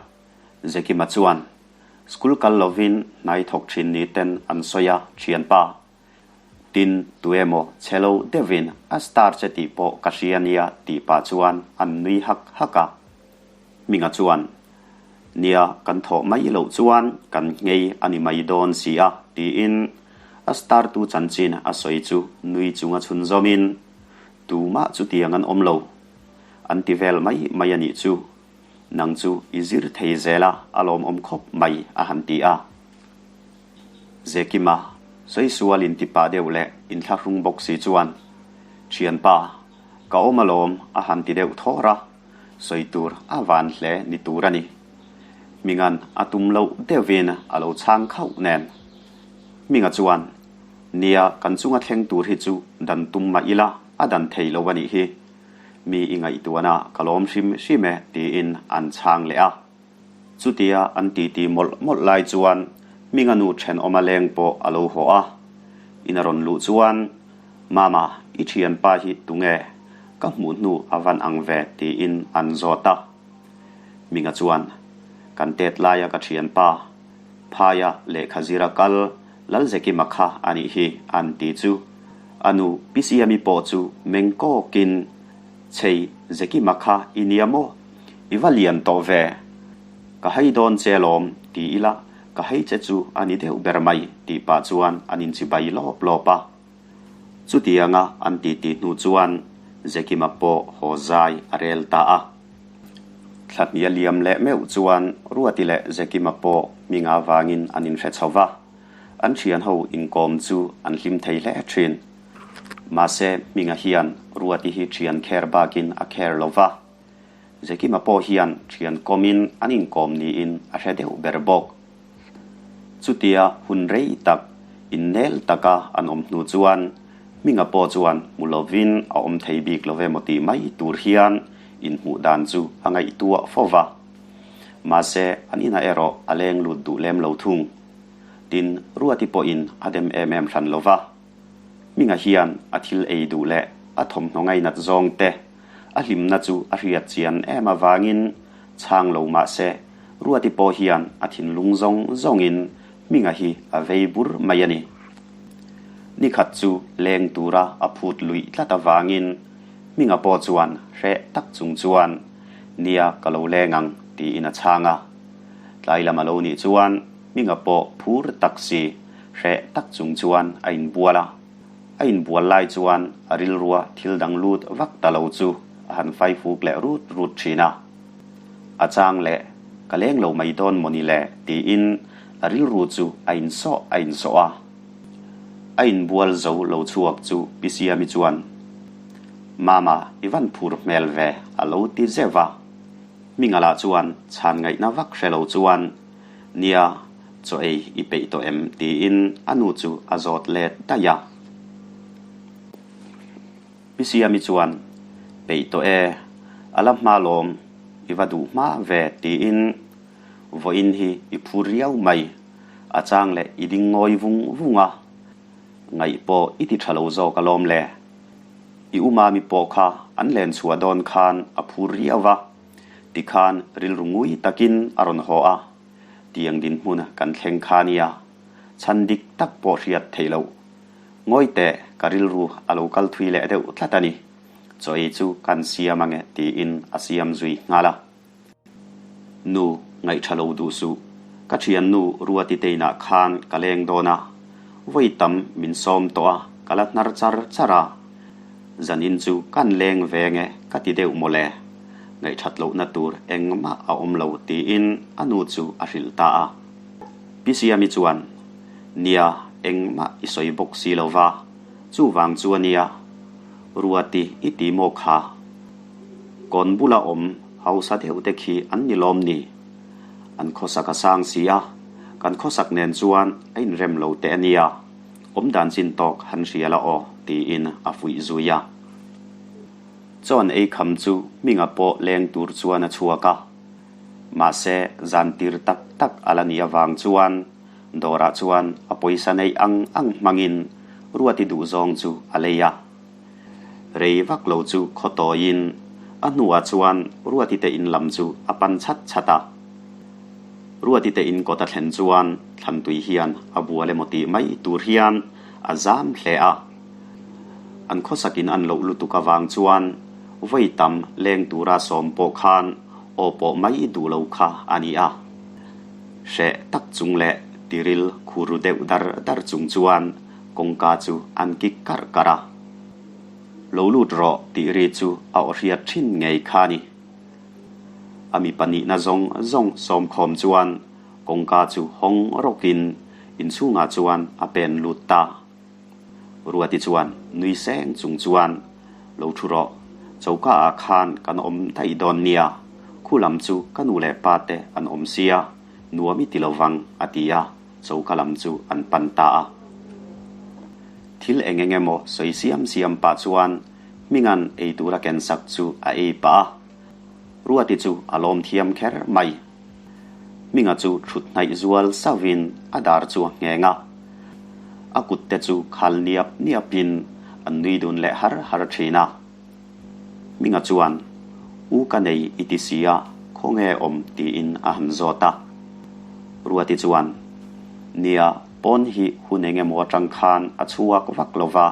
Zekima chuan, School kal lovin hnai thawk thin ni ten an sawi a, thianpa. Tin, tuemaw chhe lo deuhin a star che tih pawh ka hria nia tih pah chuan an nui hak hak a. Hminga chuan, Nia, kan thawh mai loh chuan kan nghei a ni mai dawn si a tiin a star tu chanchin a sawi chu nui chunga chhunzawmin, Tumah chutiang an awm lo. An ti vel mai mai a nih chu. Nang chu i zir thei zel a, a lawmawm khawp mai, a han ti a. Zekima, sawi in ti pah deuh leh inthlahrung bawk si chuan, Thianpa, ka awm alawm, a han ti deuh thawr a, sawi tur a van hle ni tur a ni. Hminga'n a tum loh deuhin a lo chhang khauh nen. Hminga chuan, Nia, kan chunga thleng tur hi chu dan tum mah ila, a dan thei lo a nih hi. Mi i ngaihtuahna ka lawm hrim hrim e tiin an chhang leh a. Chutia an titi mawlh mawlh lai chuan Hminga nu thenawma leng pawh a lo haw a. In a rawn luh chuan, Mama, i thianpa hi tunge? Ka hmuh hnu a van ang ve tiin an zawt a. Hminga chuan, Kan tet laia ka thianpa, Phaia lehkha zira kal Lalzekima kha a nih hi an ti chu. A nu Pi Siami pawh chu meng kawkin, Chei, Zekima kha i nia maw? I va lian tawh ve. Ka hei dawn che lawm ti ila ka hei che chu a ni deuh ber mai tih pah chuan an inchibai lawp lawp a. Chutianga an titi hnu chuan Zekima pawh haw zai a rel ta a. Thla hnih a liam leh meuh chuan Ruati leh Zekima pawh hminga vangin an inhre chho va, an thianho inkawm chu an hlim thei hle thin. Mahse hminga hian Ruati hi thian kher bakin a kher lo va. Zekima pawh hian thian kawmin an inkawm niin a hre deuh ber bawk. Chutia hun rei tak, innel taka an awm hnu chuan Hminga pawh chuan hmu lovin a awm thei bik lo emaw tih mai tur hian inhmuh dan chu a ngaihtuah fo va. Mahse, an inah erawh a leng lut duh lem lo thung. Tin, Ruati pawhin a dem em em hran lo va. Hminga hian a thil ei duh leh a thawmhnaw ngainat zawng te, a hlimna chu a hriat chian em avangin chhang lo mah se, Ruati pawh hian a thinlung zawng zawngin Hminga hi a vei bur mai a ni. Nikhat chu leng tura a phut luih tlat avangin Hminga pawh chuan hreh tak chung chuan, Nia ka lo leng ang, tiin a chhang a. Tlai lam a lo nih chuan Hminga pawh phur tak si, hreh tak chung chuan a inbual a. A inbual lai chuan a rilrua thil dang lut vak ta lo chu a han faifuk leh rut rut thin a. A chang leh, Ka leng lo mai dawn maw ni le? tiin a rilru chu a insawh a insawh a. A inbual zo lo chhuak chu Pi Siami chuan, Mama, i van phur hmel ve, a lo ti zeuh a. Hminga lah chuan chhan ngaihna vak hre lo chuan, Nia, chaw ei i peih tawh em? tiin a nu chu a zawt let daih a. Pi Siami chuan, Peih tawh e, a la hma lawm, i va duh hma ve, tiin vawiin hi i phur riau mai, a chang leh i ding ngawi vung vung a, ngaih pawh i ti tha lo zawk alawm le. I u Mami pawh kha an len chhuah dawn khan a phur riau va, tikhan rilru ngui takin a rawn haw a, tiang dinhmun kan thleng kha nia, chhan dik tak pawh hriat theih loh. Ngawi teh, ka rilru a lo kal thui leh deuh tlat a ni. Chaw ei chu kan siam ange tiin a siam zui nghal a. Nu, ngaihṭha lo duh suh. Ka ṭhiannu Ruati te inah khan ka leng dawn a, vawi tam min sawm tawh a, ka la hnar char char a. Zanin chu kan leng ve nge ka ti deuh mawle. Ngaihṭhat lohna tur engmah a awm lo tiin a nu chu a hrilh ta a. Pi Siami chuan, Nia, engmah i sawi bawk si lo va, chuvang chu a nia. Ruati i ti maw kha? Kawn bula awm hausa deuh te khi an ni lawm ni? An khawsak a sang si a, kan khawsak nen chuan a inrem lo teh a nia, awmdan chin tawk han hria la aw, tiin a fuih zui a. Chawn ei kham chu Hminga pawh leng tur chuan a chhuak a. Mahse, zan tir tak tak a la nih avang chuan dawrah chuan a pawisa neih ang ang hmangin Ruati duhzawng chu a lei a. Rei vak lo chu khaw tawiin a hnuah chuan Ruati te in lam chu a pan chhat chhat a. Ruati te in kawt a thlen chuan Thlantui hian a bual emaw tih mai tur hian a zam hle a. An khawsakin an loh lutuk avang chuan vawi tam leng tura sawm pawh khan aw pawh mai duh lo kha a ni a. Hreh tak chung leh tiril khur ru deuh dar dar chung chuan kawngka chu an kik karh karh a. Lo lut rawh tih ri chu a aw hriat thin ngei kha a ni. A mipa nihna zawng zawng sawmkhawm chuan kawngka chu hawng rawkin inchhungah chuan a pen lut ta. Ruati chuan nui seng chung chuan, Lo thu rawh, choka ah khan kan awm daih dawn nia, khu lam chu ka nu leh pa te an awm sia, nuam i ti lo vang, a ti a, choka lam chu an pan ta a. Thil eng eng emaw sawi siam siam pah chuan Hminga'n ei tura ken sak chu a ei pah a. Ruati chu a lawm thiam kher mai. Hminga chu thut hnaih zual sauhin a dar chu a ngheng a. A kut te chu khal niap niapin an nui dun leh har har thin a. Hminga chuan, U ka nei i ti si a, khawnge awm tiin a han zawt a. Ruati chuan, Nia, pawn hi hun eng emaw atang khan a chhuak vak lo va,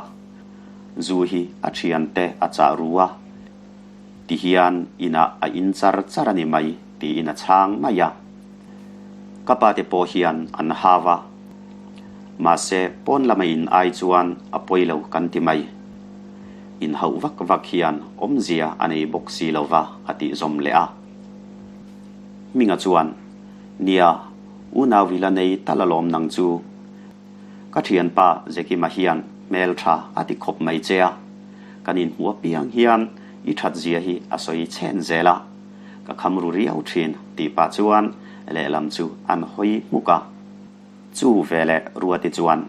zu hi a thiante a chah ru a, ti hian inah a in char char a ni mai tiin a chhang mai a. Ka pa te pawh hian an hau a, mahse pawn lama in ai chuan a pawi lo kan ti mai. Inhauh vak vak hian awmzia a nei bawk si lo va a tih zawm leh a. Hminga chuan, Nia, unau i la nei tal alawm nang chu. Ka thianpa Zekima hian hmeltha a ti khawp mai che a, kan inhmuh apiang hian i thatzia hi a sawi chhen zel a, ka kham ru riau thin tih pah chuan lehlam chu an hawi hmuk a. Chu veleh Ruati chuan,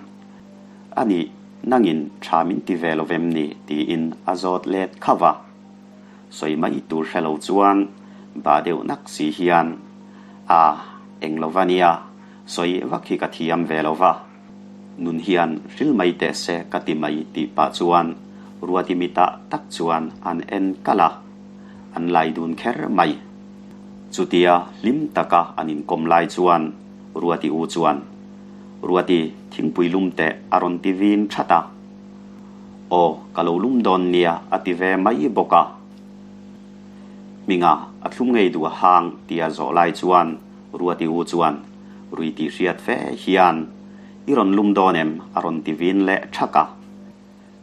A nih, nangin tha min ti ve lo vem ni? tiin a zawt let khauh a. Sawi mai tur hre lo chuan bah deuh nak si hian, A, eng lo va nia, sawi vak hi ka thiam ve lo va. Nun hian hril mai teh se ka ti mai tih pah chuan Ruati mitah tak chuan an en kalh a, an lai dun kher mai. Chutia hlim taka an inkawm lai chuan Ruati u chuan, Ruati, thingpui lum teh a rawn ti vin that a. Aw, ka lo lum dawn nia a ti ve mai bawk a. Hminga a thlum ngei duh a hang tia zawh lai chuan Ruati u chuan rui tih hriat fe hian, I rawn lum dawn em? a rawn ti vin leh thak a.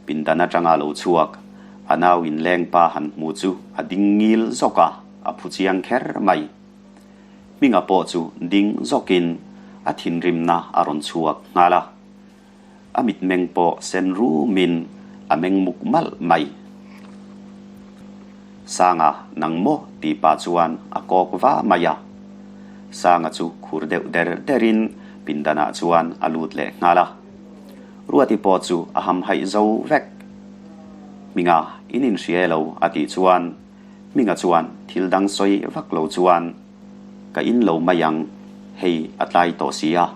Pindan atanga lo chhuak, a nau inlengpa han hmu chu a ding ngil zawk a, a phu chiang kher mai. Hminga pawh chu ding zawkin a thinrimna a rawn chhuak nghal a. A mitmeng pawh sen rumin a meng muk malh mai. Sanga, nang maw? tih pah chuan a kawk va mai a. Sanga chu khur deuh der derin pindanah chuan a lut leh nghal a. Ruati pawh chu a hamhaih zo vek. Hminga, in inhria elo? a tih chuan Hminga chuan thil dang sawi vak lo chuan ka in lo mai ang, hei a tlai tawh si a,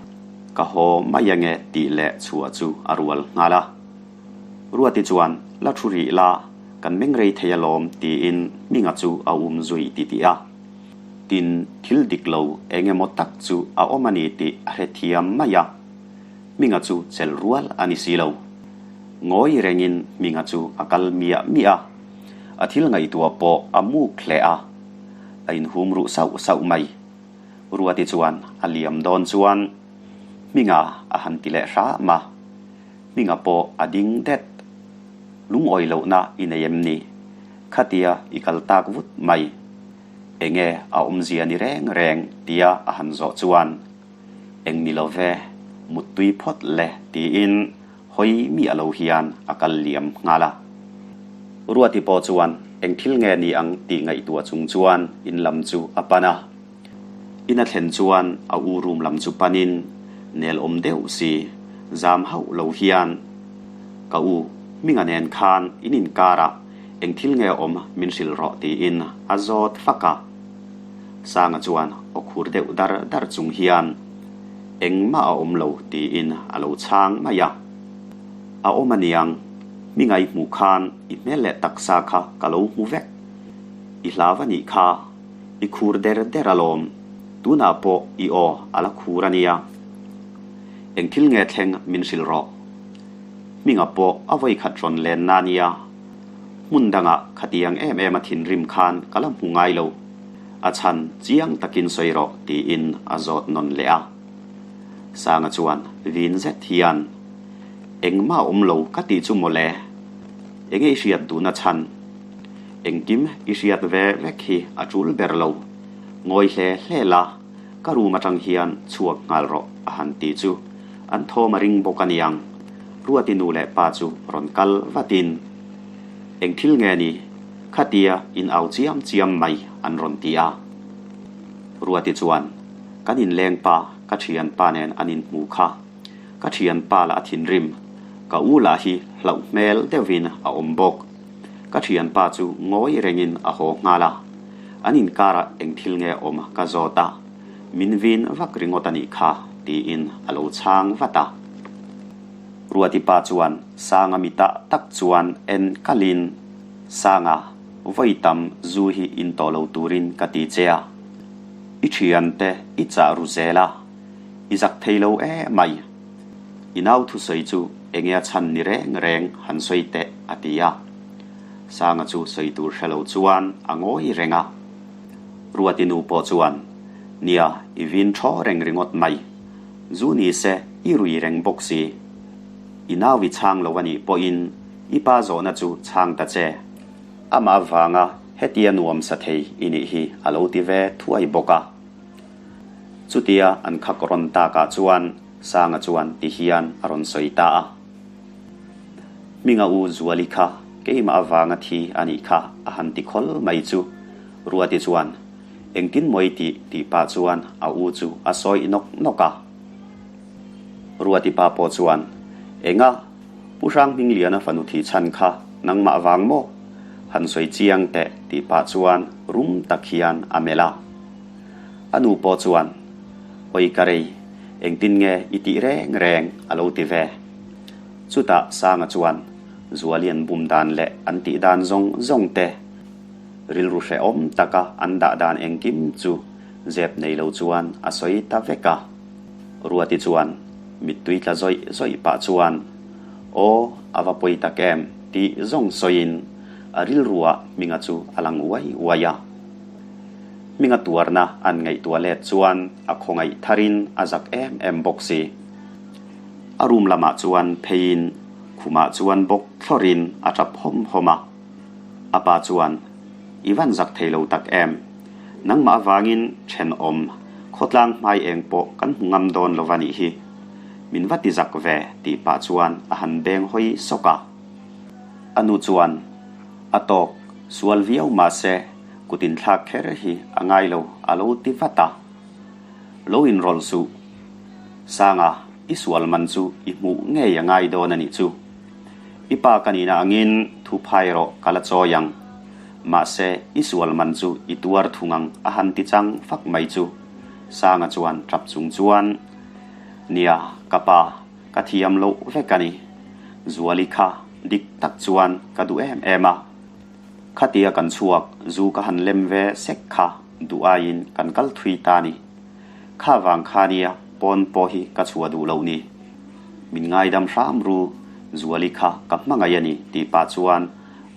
ka haw mai ange tih leh chhuah chu a rual nghal a. Ruati chuan la thu rih la, kan meng rei thei alawm tiin Hminga chu a um zui titih a. Tin, thil dik lo eng emaw tak chu a awm a ni tih a hrethiam mai a. Hminga chu chelh rual a ni si lo. Ngawi rengin Hminga chu a kal miah miah a. A thil ngaihtuah pawh a muk hle a, a inhum ruh sauh sauh mai. Ruati chuan a liam dawn chuan Hminga a han ti leh hram a, Hminga pawh a ding det. Lungawi lohna i nei em ni? Khatia i kal tak vut mai. Enge a awmzia ni reng reng tia a han zawh chuan Eng ni lo ve, muttui phawt le tiin Hawi miah lo hian a kal liam nghal a. Ruati pawh chuan eng thil nge ni ang tih ngaihtuah chung chuan in lam chu a pan a. In a thlen chuan a u room lam chu panin nel awm deuh si zam hauh lo hian, Ka u, Hminga nen khan in inkarah eng thil nge awm min hrilh rawh tiin a zawt fak a. Sanga chuan aw khur deuh dar dar chung hian, Engmah a awm lo tiin a lo chhang mai a. A awm aniang, mi ngaihmuh khan i hmel leh taksa kha ka lo hmu vek. I hlau a nih kha, i khur der der alawm, tunah pawh i aw a la khur ania. Eng thil nge thleng min hrilh rawh. Hminga pawh a vawikhat rawn lenna ania. Hmun dangah khatiang em em a thinrim khan ka la hmu ngai lo. A chhan chiang takin sawi rawh tiin a zawt nawn leh a. Sanga chuan vin zet hian, Engmah awm lo ka tih chu mawle. Enge i hriat duhna chhan? Engkim i hriat ve vek hi a tul ber lo. Ngawi hle hle la, ka room atang hian chhuak nghal rawh a han ti chu an thawm a ring bawk a niang. Ruati nu leh pa chu rawn kal vatin, Eng thil nge ni? Khatia in au chiam chiam mai an rawn ti a. Ruati chuan, Kan inleng pa, ka thianpa nen an inhmu kha. Ka thianpa lah a thinrim, ka u lah hi hlauh hmel deuhin a awm bawk. Ka thianpa chu ngawi rengin a haw nghal a. An inkarah eng thil nge awm ka zawt a, min vin vak ringawt a nih kha, tiin a lo chhang vat a. Ruati pa chuan Sanga mitah tak chuan en kalin, Sanga! Vawi tam zu hi in tawh lo turin ka ti che a, i thiante i chah ru zel a, i zak thei lo e mai. I nau thusawi chu enge a chhan ni reng reng han sawi teh a ti a. Sanga chu sawi tur hre lo chuan a ngawi reng a. Ruati nu pawh chuan, Nia, i vin thaw reng ringawt mai. Zu ni se i rui reng bawk si. I nau i chhang lo a nih pawhin i pa zawhna chu chhang ta che. Amah vanga hetia nuam sa thei i nih hi a lo ti ve thuai bawk a. Chutia an khak rawn takah chuan Sanga chuan ti hian a rawn sawi ta a. Hminga u Zuali kha keimah avanga thi a nih kha a han ti khawl mai chu Ruati chuan engtin mawi tih tih pah chuan a u chu a sawi nawk nawk a. Ruati pa pawh chuan Enga Pu Hranghmingliana fanu thih chhan kha nangmah vang maw? Han sawi chiang teh tih pah chuan rum tak hian a melh a. A nu pawh chuan, Awi ka rei, engtin nge i tih reng reng a lo ti ve. Chutah Sanga chuan Zuali an bum dan leh an tih dan zawng zawng te, rilru hrehawm taka an dah dan engkim chu zep nei lo chuan a sawi ta vek a. Ruati chuan mittui tla zawih zawih pah chuan, Aw, a va pawi tak em? tih zawng sawiin a rilruah Hminga chu a lang uai uai a. Hminga tuarna an ngaihtuah let chuan a khawngaih tharin a zak em em bawk si. A room lamah chuan pheiin khumah chuan bawk thlawrin a tap hawm hawm a. A pa chuan, I van zak thei lo tak em? Nangmah avangin thenawm khawtlang hmai eng pawh kan hmu ngam dawn lo va nih hi. Min va ti zak ve tih pah chuan a han beng hawi sawk a. A nu chuan, A tawk, sual viau mahse kut inthlak kher hi a ngai lo a lo ti vat a. Lo inrawlh suh. Sanga, i sual man chu i hmuh ngei a ngai dawn a nih chu. I pa ka nihna angin thu phai rawh ka la chawi ang. Mahse, i sual man chu i tuar thung ang a han ti chang fak mai chu. Sanga chuan tap chung chuan, Nia, ka pa, ka thiam loh vek a ni. Zuali kha dik tak chuan ka duh em em a. Khatia kan chhuak zu ka han lem ve sek kha duh aiin kan kal thui ta ni. Kha vang kha nia pawn pawh hi ka chhuah duh loh ni. Min ngaidam hram ru, Zuali kha ka hmangaih a ni tih pah chuan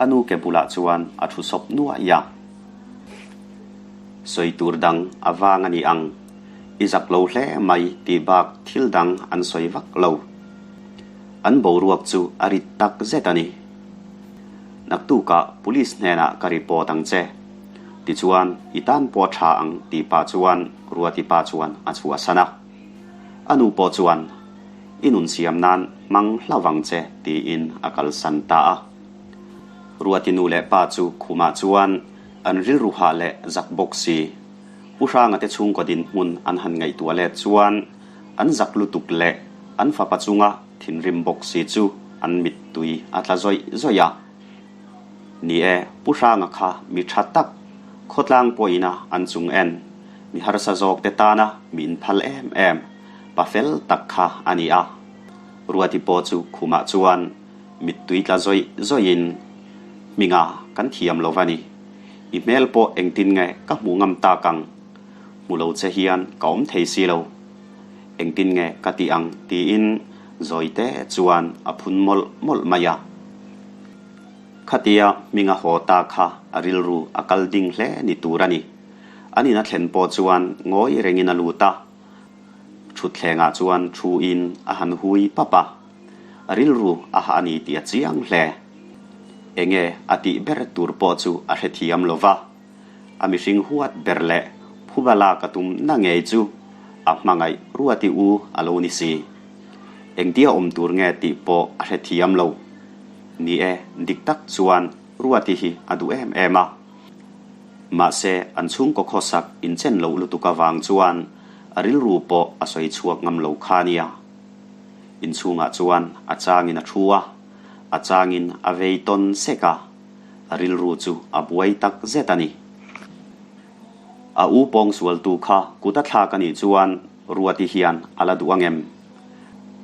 a nu ke bulah chuan a thu sawp nuaih a. Sawi tur dang a vang a ni ang, i zak lo hle mai tih bak thil dang an sawi vak lo. An boruak chu a rit tak zet a ni. Naktukah police hnenah ka report ang che. Tichuan, i tan pawh a tha ang tih pah chuan Ruati pa chuan a chhuahsan a. A nu pawh chuan, I nun siam nan hmang hlauh ang che tiin a kalsan ta a. Ruati nu leh pa chu khumah chuan an rilru hah leh zak bawk si. Pu Hranga te chhungkaw dinhmun an han ngaihtuah let chuan an zak lutuk leh an fapa chunga thinrim bawk si chu an mittui a tla zawih zawih a. Ni e, Pu Hranga kha mi tha tak, khawtlang pawhina an chung en, mi harsa zawk te tana mi inphal em em, pa fel tak kha a ni a. Ruati pawh chu khumah chuan mittui tla zawih zawihin, Hminga, kan thiam lo va ni. I hmel pawh engtin nge ka hmuh ngam tak ang? Hmu lo che hian ka awm thei si lo. Engtin nge ka tih ang? tiin zawite chuan a phun mawlh mawlh mai a. Khatia hminga haw ta kha a rilru a kal ding hle ni tur a ni. An in a thlen pawh chuan ngawi rengin a lut a. Thutthlengah chuan thuin a han hui pap a. A rilru a hah a ni tih a chiang hle. Enge a tih ber tur pawh chu a hrethiam lo va. A mihring huat ber leh phuba lak a tum na ngei chu a hmangaih Ruati u a lo ni si. Engtia awm tur nge tih pawh a hrethiam lo. Ni e, dik tak chuan Ruati hi a duh em em a. Mahse, an chhungkaw khawsak inchen loh lutuk avang chuan a rilru pawh a sawi chhuak ngam lo kha nia. Inchhungah chuan a changin a thu a, a changin a vei tawn sek a, a rilru chu a buai tak zet a ni. A u pawngsualtu kha kut a thlak a nih chuan Ruati hian a la duh ang em?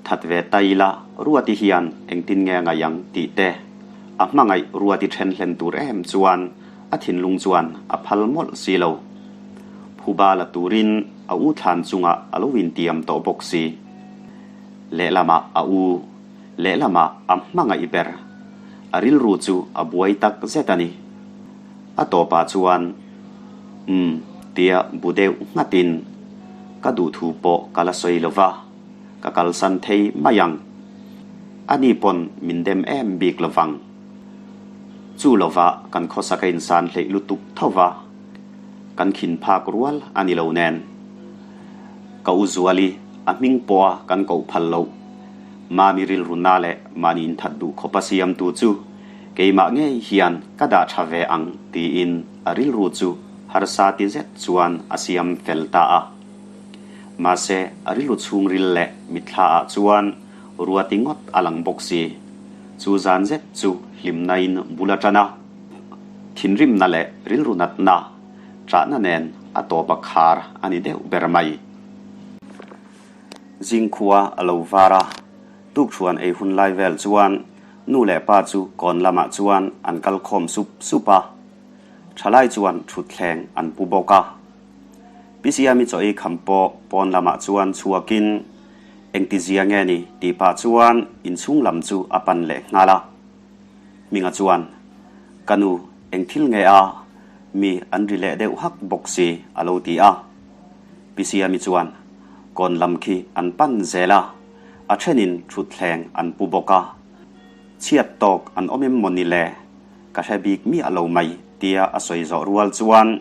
That ve ta ila Ruati hian engtin nge a ngaih ang tih te, a hmangaih Ruati then hlen tur em chuan a thinlung chuan a phal mawlh si lo. Phuba la turin a u thlan chungah a lo intiam tawh bawk si. Lehlamah a u, lehlamah a hmangaih ber. A rilru chu a buai tak zet a ni. A tawpah chuan, Umm, tia bu deuh nghatin, Ka duhthu pawh ka la sawi lo va, ka kalsan thei mai ang. Ani pawn min dem em bik lo vang. Chu lova kan khawsak a insan hleih lutuk tho va, kan khin phak rual a ni lo nen. Ka u Zuali a hming pawha kan koh phal loh. Mami rilruna leh mahni inthat duh khawpa siamtu chu keimah ngei hian ka dah tha ve ang tiin a rilru chu harsa ti zet chuan a siam fel ta a. Mahse a rilru chhungril leh mitthla ah chuan Ruati ngawt a lang bawk si. Chu zan zet chu hlimnain bul a tan a. Thinrimna leh rilru natna, ṭahna nen a tawp a khar a ni deuh ber mai. Zingkhua a lo var a, tukṭhuan ei hun lai vel chuan nu leh pa chu kawn lamah chuan an kal khawm sup sup a. Ṭhalai chuan ṭhutthleng an pu bawk a. Pi Siami chaw ei kham pawh pawn lamah chuan chhuakin Engtizia nge ni? tih pah chuan inchhung lam chu a pan leh nghal a. Hminga chuan, Ka nu, eng thil nge a? Mi an ri leh deuh hak bawk si, a lo ti a. Pi Siami chuan, Kawn lam khi an pan zel a, a thenin thutthleng an pu bawk a. Chhiat tawk an awm em maw ni le? Ka hre bik miah lo mai, tia a sawi zawh rual chuan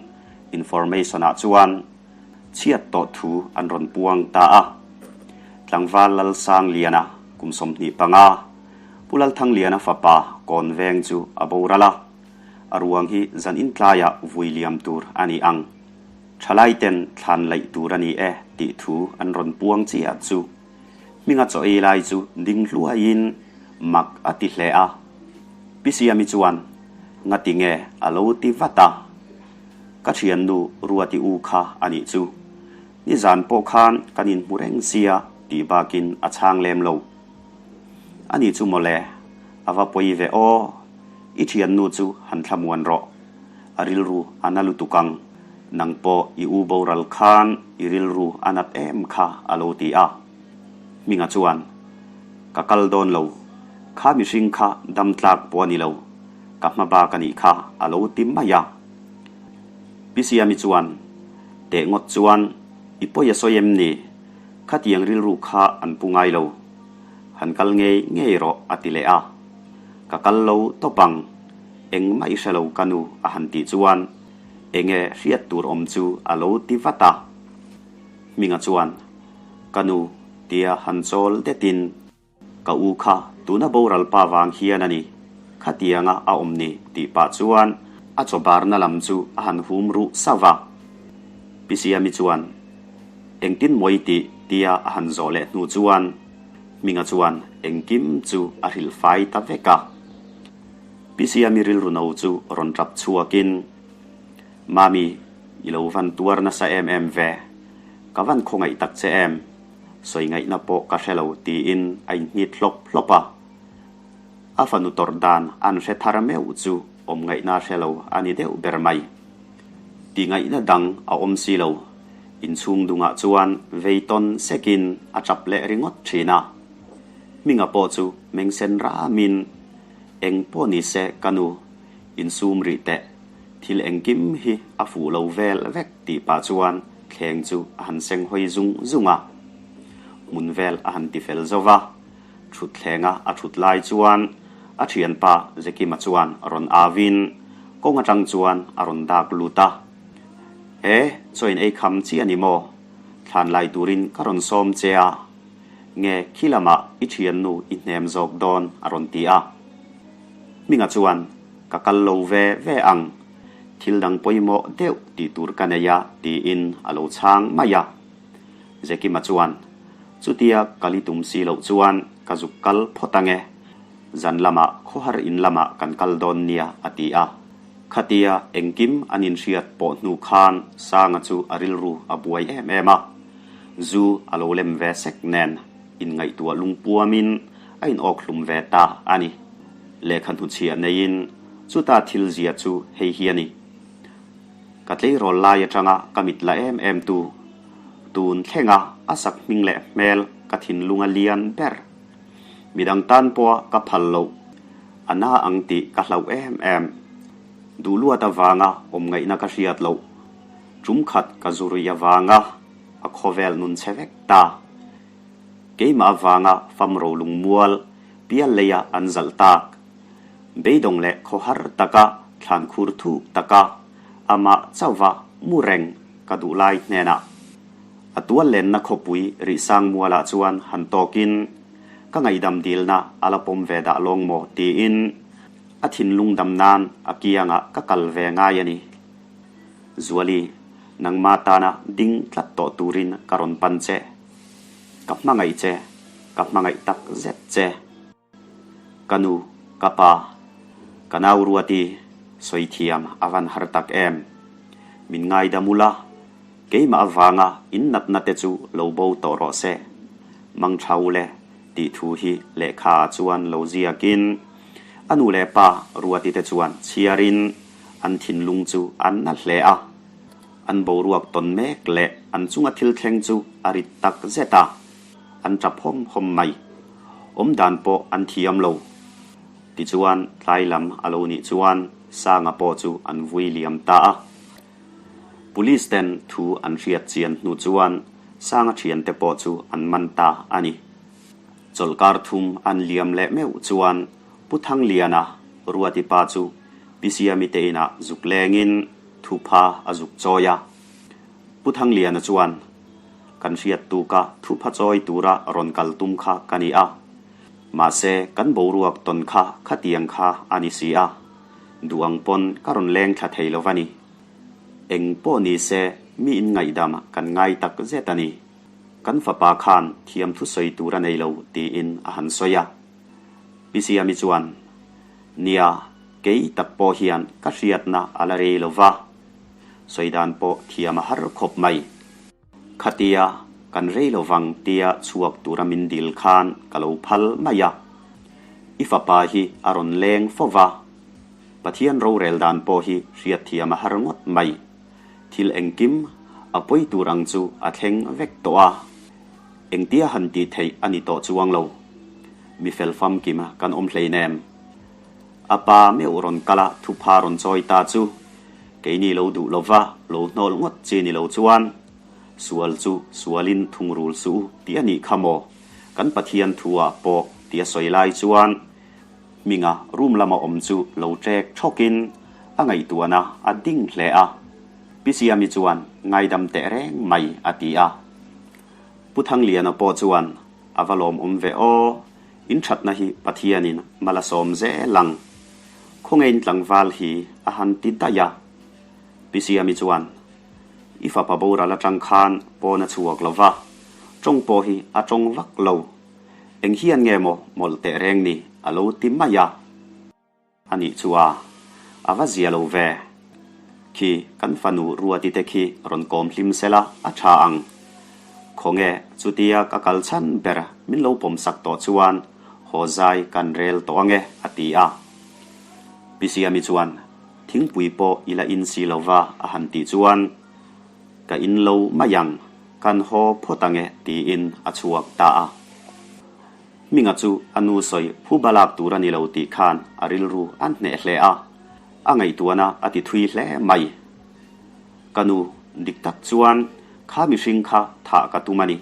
information-ah chuan, Chhiat tawh thu an rawn puang ta a. Tlangval Lalsangliana kum 25, Pu Lalthangliana fapa kawn veng chu a boral a. A ruang hi zan intlaiah vui liam tur a ni ang. Thalaiten thlan laih tur a ni e tih thu an rawn puang chiah chu hminga chaw ei lai chu ding hluaiin mak a ti hle a. Pi Siami chuan ngati nge a lo ti vat a. Ka thiannu Ruati u kha a nih chu. Nizan pawh khan kan inhmu reng sia tih bakin a chhang lem lo. A nih chu mawle, a va pawi ve aw. I thiannu chu han thlamuan rawh. A rilru a na lutuk ang. Nang pawh i u boral khan i rilru a nat em kha a lo ti a. Hminga chuan, Ka kal dawn lo. Kha mihring kha dam tlak pawh a ni lo. Ka hma bak a nih kha a lo ti mai a. Pi Siami chuan, Teh ngawt chuan i pawi a sawi em ni? Khatiang rilru kha an pu ngai lo. Han kal ngei ngei rawh a ti leh a. Ka kal lo tawp ang. Engmah i hre lo ka nu a han tih chuan enge hriat tur awm chu a lo ti vat a. Hminga chuan, Ka nu tia han chawl detin Ka u kha tuna boral pa vang hian a ni, khatianga a awm ni tih pah chuan a chaw barna lam chu a han hum ruh sauh a. Pi Siami chuan, Engtin maw i tih? tia a han zawh leh hnu chuan Hminga chuan engkim chu a hrilh fai ta vek a. Pi Siami rilru no chu rawn tap chhuakin, Mami, i lo van tuar nasa em em ve, ka van khawngaih tak che em? Sawi ngaihna pawh ka hre lo tiin a inhnit hlawp hlawp a. A fanu tawrh dan an hre thar meuh chu awm ngaihna hre lo a ni deuh ber mai. Ti ngaihna dang a awm si lo. Inchhung dungah chuan vei tawn sekin a tap leh ringawt thin a. Hminga pawh chu mengsen ramin, Eng pawh ni se ka nu, insum rih teh. Thil engkim hi a fuh lo vel vek tih pah chuan thleng chu a han seng hawi zung zung a. Hmun vel a han ti fel zo va, thut thlenga a thut lai chuan a thianpa Zekima chuan rawn avin kawng atang chuan a rawn dak lut a. He, chaw in ei kham chiah a ni maw? Thlan lai turin ka rawn sawm che a. Nge khi lamah i thiannu i hnem zawk dawn a rawn ti a. Hminga chuan Ka kal lo ve ve ang, thil dang pawimawh deuh tih tur ka nei a tiin a lo chhang mai a. Zekima chuan, Chutia kal i tum si loh chuan ka zuk kal phawt ang e, zan lamah khawhar in lamah kan kal dawn nia a ti a. Khatia engkim an inhriat pawh hnu khan Sanga chu a rilru a buai em em a, zu a lo lem ve sek nen inngaihtuah lungpuamin a inawkhlum ve ta a ni. Lehkha hnuchhiah neiin chuta thil zia chu hei hi a ni. Ka tleirawl lai atanga ka mit la em em tu, tun thlenga a sak hming leh hmel ka thinlung a lian ber. Midang tan pawha ka phal loh, a na ang tih ka hlauh em em. Duh luat avanga awm ngaihna ka hriat loh, tum khat ka zurui avanga a khawvel nun chhe vek ta. Keimah avanga fam rolung mual pial leia an zalh tak. Beidawng leh khawhar taka thlan khur thuk taka amah chauhva mu reng ka duh lai hnenah a tual lenna khawpui rihsang mualah chuan han tawkin ka ngaihdam dilna a la pawm ve dah lawng maw tiin a thinlung dam nan a kiangah ka kal ve ngai a ni. Zuali, nangma tana ding tlat tawh turin ka rawn pan che. Ka hmangaih che, ka hmangaih tak zet che. Ka nu, ka pa, ka nau Ruati sawi thiam a van har tak em. Min ngaidam ula, keimah avanga in natna te chu lo bo tawh rawh se. Mang tha ule tih thu hi lehkha ah chuan lo ziakin a nu leh pa Ruati te chuan chhiarin an thinlung chu an na hle a. An boruak tawn mek leh an chunga thil thleng chu a rit tak zet a. An tap hawm hawm mai. Awm dan pawh an thiam lo. Tichuan tlai lam a lo nih chuan Sanga pawh chu an vui liam ta a. Police ten thu an hriat chian hnu chuan Sanga thiante pawh chu an man ta a ni. Chawlhkar thum an liam leh meuh chuan Pu Thangliana, Ruati pa chu Pi Siami te inah zuk lengin thupha a zuk chawi a. Pu Thangliana chuan, Kan hriat tuka thupha chawi tura rawn kal tum kha ka ni a. Mahse, kan boruak tawn kha khatiang kha a ni si a. Duh ang pawn ka rawn leng thla thei lo va ni. Eng pawh ni se mi in ngaihdam kan ngai tak zet a ni. Kan fapa khan thiam thusawi tur a nei lo tiin a han sawi a. Pi Siami chuan, Nia, kei tak pawh hian ka hriatna a la rei lo va. Sawi dan pawh thiam a har khawp mai. Khatia kan rei lo vang tia chhuak tura min dil khan ka lo phal mai a. I fapa hi a rawn leng fo va. Pathian rorel dan pawh hi hriatthiam a har ngawt mai. Thil engkim a pawi tur ang chu a thleng vek tawh a. Engtia han tih theih a ni tawh chuang lo. Mi fel famkim kan awm hleinem. A pa meuh rawn kal a thupha rawn chawi ta chu keini lo duh lova lo hnawl ngawt chi ni lo chuan sual chu sualin thungrul suh u tih a nih kha maw kan Pathian thu ah pawh tih a sawi lai chuan Hminga room lama awm chu lo ṭek ṭhawkin a ngaihtuahna a ding hle a. Pi Siami chuan ngaidam teh reng mai a ti a. Pu Thangliana pawh chuan a va lawmawm ve aw. In thatna hi Pathianin mal a sawm zel ang. Khawngein tlangval hi a han ti daih a. Pi Siami chuan, I fapa boral atang khan pawn a chhuak lo va, tawng pawh hi a tawng vak lo. Eng hian nge maw mawlh teh reng ni a lo ti mai a. A nih chu a, a va zia lo ve. Khi kan fanu Ruati te khi rawn kawm hlim sela a tha ang. Khawnge chutia ka kal chhan ber min lo pawm sak tawh chuan haw zai kan rel tawh ange a ti a. Pi Siami chuan thingpui pawh i la in si lo va a han tih chuan ka in lo mai ang, kan haw phawt ange tiin a chhuak ta a. Hminga chu a nu sawi phuba lak tur a ni lo tih khan a rilru a hneh hle a, a ngaihtuahna a ti thui hle mai. Ka nu, dik tak chuan kha mihring kha thah ka tum a ni.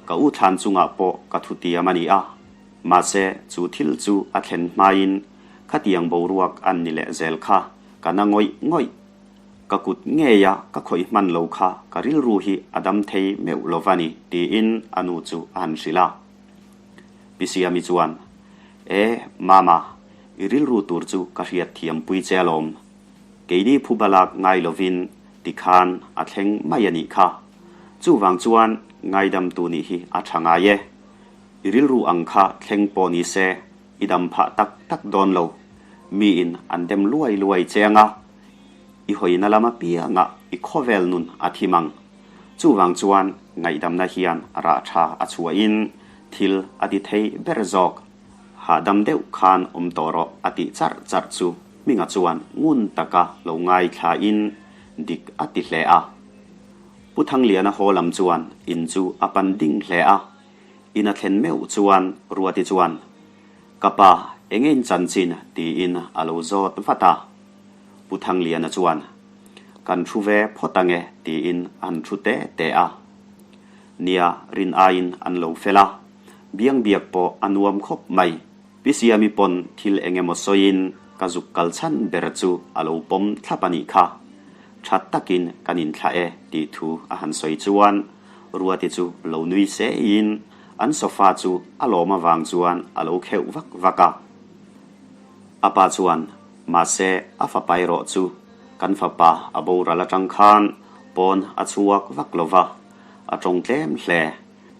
Ka u thlan chungah pawh ka thutiam a ni a, mahse chu thil chu a thlen hmain khatiang boruak an ni leh zel kha ka na ngawih ngawih. Ka kut ngeia ka khawih hman lo kha ka rilru hi a dam thei meuh lo va ni, tiin a nu chu a han hrilh a. Pi Siami chuan, E, Mama, i rilru tur chu ka hriat thiam pui che alawm. Keini phuba lak ngai lovin tikhan a thleng mai a nih kha. Chuvang chuan ngaidamtu nih hi a tha ngai e. I rilru ang kha thleng pawh ni se i dam phah tak tak dawn lo. Miin an dem luai luai che anga i hawina lam apiangah i khawvel nun a thim ang. Chuvang chuan ngaihdamna hian rah tha a chhuahin thil a ti thei ber zawk. Hahdam deuh khan awm tawh rawh a tih charh charh chu Hminga chuan ngun taka lo ngaithlain. dik a ti hle a. Pu Thangliana haw lam chuan in chu a pan ding hle a. In a thlen meuh chuan Ruati chuan, Ka pa, enge in chanchin? tiin a lo zawt vat a. Pu Thangliana chuan, Kan thu ve phawt ange tiin an thu te te a. Nia, rin aiin an lo fel a, biang biak pawh a nuam khawp mai. Pi Siami pawn thil eng emaw sawiin ka zuk kal chhan ber chu a lo pawm thlap a nih kha. Tha takin kan inthlah e tih thu a han sawi chuan Ruati chu lo nui seiin an sofa chu a lawm avang chuan a lo kheuh vak vak a. A pa chuan, Mahse, a fapa erawh chu kan fapa a boral atang khan pawn a chhuak vak lo va, a tawng tlem hle.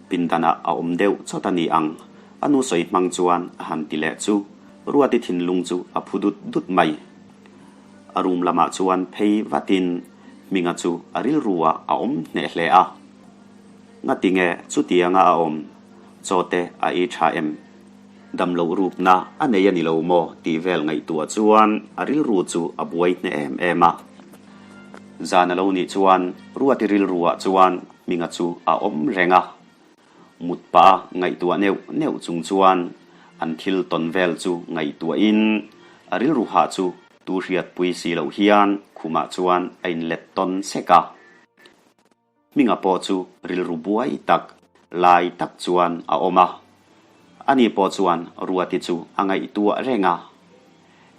Pindanah a awm deuh chawt a ni ang, a nu sawi hmang chuan a han ti leh chu Ruati thinlung chu a phu dut dut mai. A room lamah chuan phei vatin Hminga chu a rilru ah a awm hneh hle a. Ngatinge chutianga a awm? Chaw te a ei tha em? Damloh rukna a nei a ni lo maw tih vel ngaihtuah chuan a rilru chu a buai hneh em em a. Zan a lo nih chuan Ruati rilruah chuan Hminga chu a awm reng a. Mut pah a ngaihtuah neuh neuh chung chuan an thil tawn vel chu ngaihtuahin a rilru hah chu tu hriatpui si loh hian khumah chuan a inlet tawn sek a. Hminga pawh chu rilru buai tak, lai tak chuan a awm a. Ani pawh chuan Ruati chu a ngaihtuah reng a.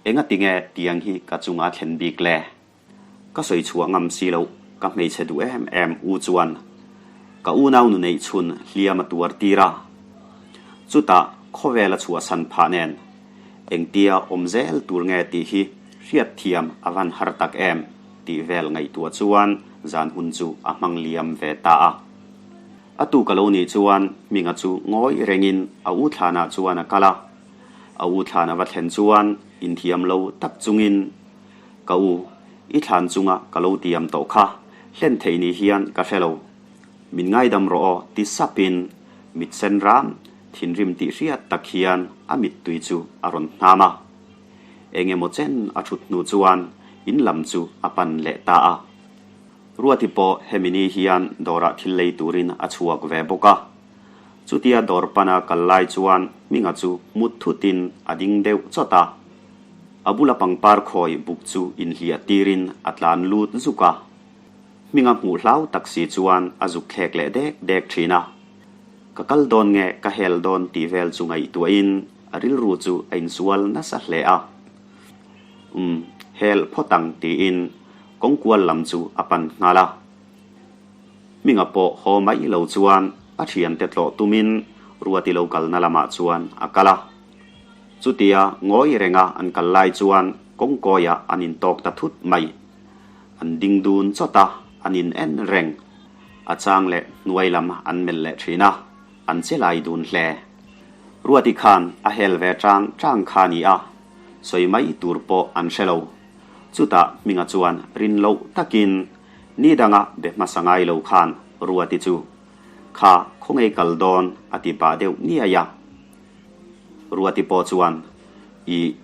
Engati nge tiang hi ka chunga thlen bik le? Ka sawi chhuah ngam si loh, ka hmeichhe duh em em u chuan ka unau nu neih chhun hliam a tuar tir a. Chutah khawvel a chhuahsan phah nen engtia awm zel tur nge tih hi hriatthiam a van har tak em tih vel ngaihtuah chuan zan hun chu a hmang liam ve ta a. A tu ka lo nih chuan Hminga chu ngawi rengin a u thlanah chuan a kal a. A u thlan a va thlen chuan inthiam lo tak chungin, Ka u, i thlan chunga ka lo tiam tawh kha, hlen theih ni hian ka hre lo. Min ngaidam rawh aw ti sapin mit sen ram thinrim tih hriat tak hian a mittui chu a rawn hnam a. Eng emaw chen a thut hnu chuan in lam chu a pan leh ta a. Ruati pawh hemi ni hian dawrah thil lei turin a chhuak ve bawk a. Chutia dawr pana kal lai chuan Hminga chu hmut thutin a ding deuh chawt a. A bula pangpar khawi buk chu inhliah tirin a tlan lut zuk a. Hminga hmuh hlau tak si chuan a zuk thlek leh dek dek thin a. Ka kal dawn nge ka hel dawn tih vel chu ngaihtuahin a rilru chu a insual nasa hle a. Umm, hel phawt ang tiin kawngkual lam chu a pan nghal a. Hminga pawh haw mai lo chuan a thiante tlawh tumin Ruati lo kalna lamah chuan a kal a. Chutia ngawi renga an kal lai chuan kawngkawiah an intawk ta thut mai. An ding dun chawt a, an in en reng. A chang leh hnuai lam an melh leh thin a, an che lai dun hle. Ruati khan a hel ve chang chang kha ni a, sawi mai tur pawh an hre lo. Chutah Hminga chuan rin loh takin ni danga be hmasa ngai lo khan Ruati chu, Kha khawngei kal dawn a ti pah deuh niai a. Ruati pawh chuan, Ih,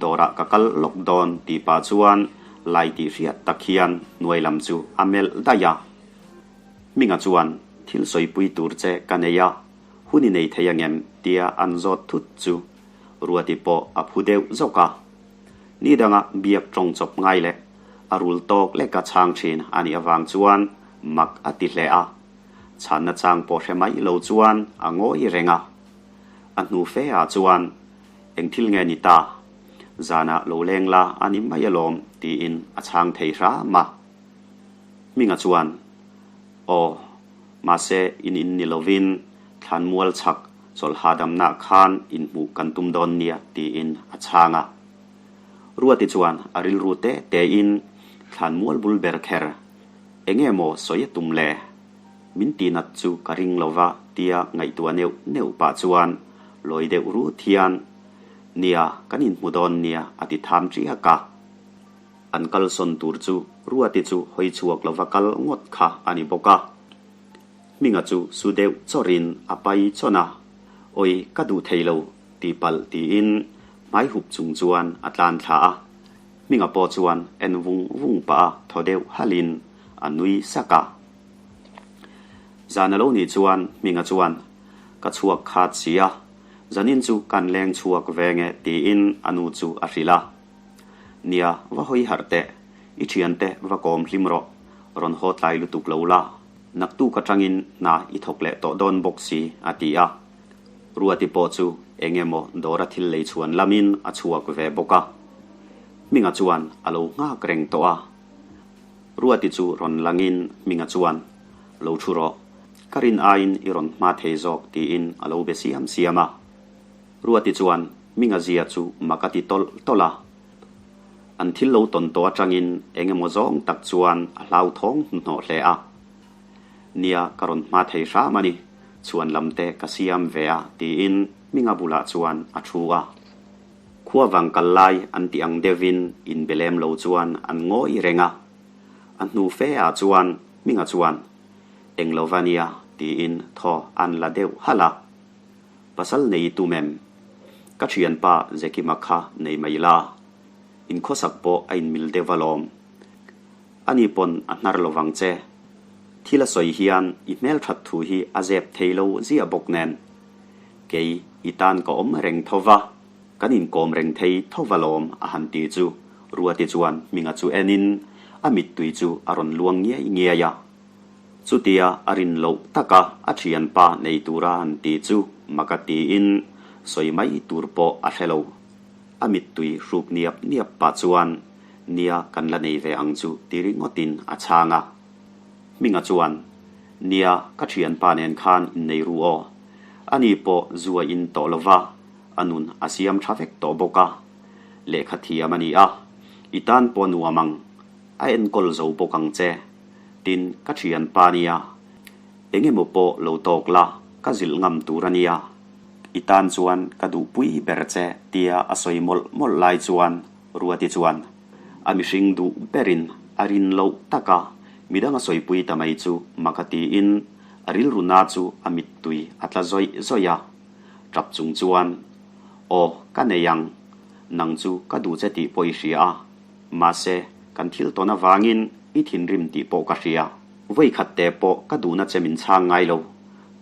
dawrah ka kal lawk dawn tih pah chuan lai tih hriat tak hian hnuai lam chu a melh daih a. Hminga chuan, Thil sawipui tur che ka nei a, hun i nei thei angem? tia an zawt thut chu Ruati pawh a phu deuh zawk a. Ni danga biak tawng chawp ngai leh a rul tawk leka chhang thin a nih avang chuan mak a ti hle a. Chhanna chang pawh hre mai lo chuan a ngawi reng a. A hnu fe ah chuan, Eng thil nge ni ta? Zanah lo leng la a ni mai alawm, tiin a chhang thei hram a. Hminga chuan, Aw, mahse in in ni lovin thlanmual chhak chawlh hahdamnah khan inhmuh kan tum dawn nia, tiin a chhang a. Ruati chuan a rilru te tein thlanmual bul ber kher, Enge maw sawi a tum le? Min tihnat chu ka ring lo va tia ngaihtuah neuh neuh pah chuan lawi deuh rut hian, Nia, kan inhmu dawn nia a ti tham ṭiak a. An kalsawn tur chu Ruati chu hawi chhuak lo va kal ngawt kha a ni bawk a. Hminga chu su deuh chawrhin a pai chawn a, Awi ka duh thei lo tih palh tiin hmai hup chung chuan a tlan thla a. Hminga pawh chuan en vung vung pah a thaw deuh halhin a nui sak a. Zan a lo nih chuan Hminga chuan, Ka chhuak khat si a, zanin chu kan leng chhuak ve nge tiin a nu chu a hrilh a. Nia, va hawi harh teh, i thiante va kawm hlim rawh, rawn haw tlai lutuk lo la, naktuk atangin hna i thawk leh tawh dawn bawk si a ti a. Ruati pawh chu eng emaw dawra thil lei chhuan lamin a chhuak ve bawk a. Hminga chuan a lo nghak reng tawh a. Ruati chu rawn langin Hminga chuan, Lo thu rawh, ka rin aiin i rawn hma thei zawk tiin a lo be siam siam a. Ruati chuan Hminga zia chu mak a ti tawlh tawlh a. An thil lo tawn tawh atangin eng emaw zawng tak chuan a hlauthawng hnuhnawh hle a. Nia, ka rawn hma thei hram a ni, chhuan lam te ka siam ve a, tiin Hminga bulah chuan a thu a. Khua vang kal lai an tih ang deuhin inbe lem lo chuan an ngawi reng a. A hnu fe ah chuan Hminga chuan, Eng lo va nia, tiin thaw an la deuh halh a. Pasal nei i tum em? Ka thianpa Zekima kha nei mai la. Inkhawsak pawh a inmil deuh alawm. Ani pawn a hnar lo vang che. Thil a sawi hian i hmelthat thu hi a zep thei lo ziah bawk nen. Kei i tan ka awm reng tho va, kan inkawm reng thei tho va lawm a han ti chu Ruati chuan Hminga chu enin a mittui chu a rawn luang ngiai ngiai a. Chutia a rin loh taka a thianpa nei tura han ti chu mak a tiin sawi mai tur pawh a hre lo. A mittui hruk niap niap pah chuan Nia kan la nei ve ang chu ti ringawtin a chhang a. Hminga chuan, Nia ka thianpa nen khan innei ru aw. Ani pawh zu a in tawh lova, a nun a siam tha vek tawh bawk a. Lehkha thiam a ni a, i tan pawh nuam ang, a enkawl zo bawk ang che. Tin, ka thianpa nia, engemaw pawh lo tawk la, ka zilh ngam tur a nia. I tan chuan ka duhpui ber che tia a sawi mawlh mawlh lai chuan Ruati chuan a mihring duh berin a rin loh taka midang a sawipui ta mai chu mak a tiin a rilru na chu a mittui a tla zawih zawih a. Tap chung chuan, Aw, ka nei ang. Nang chu ka duh che tih pawh i hria a. Mahse, kan thil tawn avangin i thinrim tih pawh ka hria. Vawikhat te pawh ka duhna che min chhang ngai lo.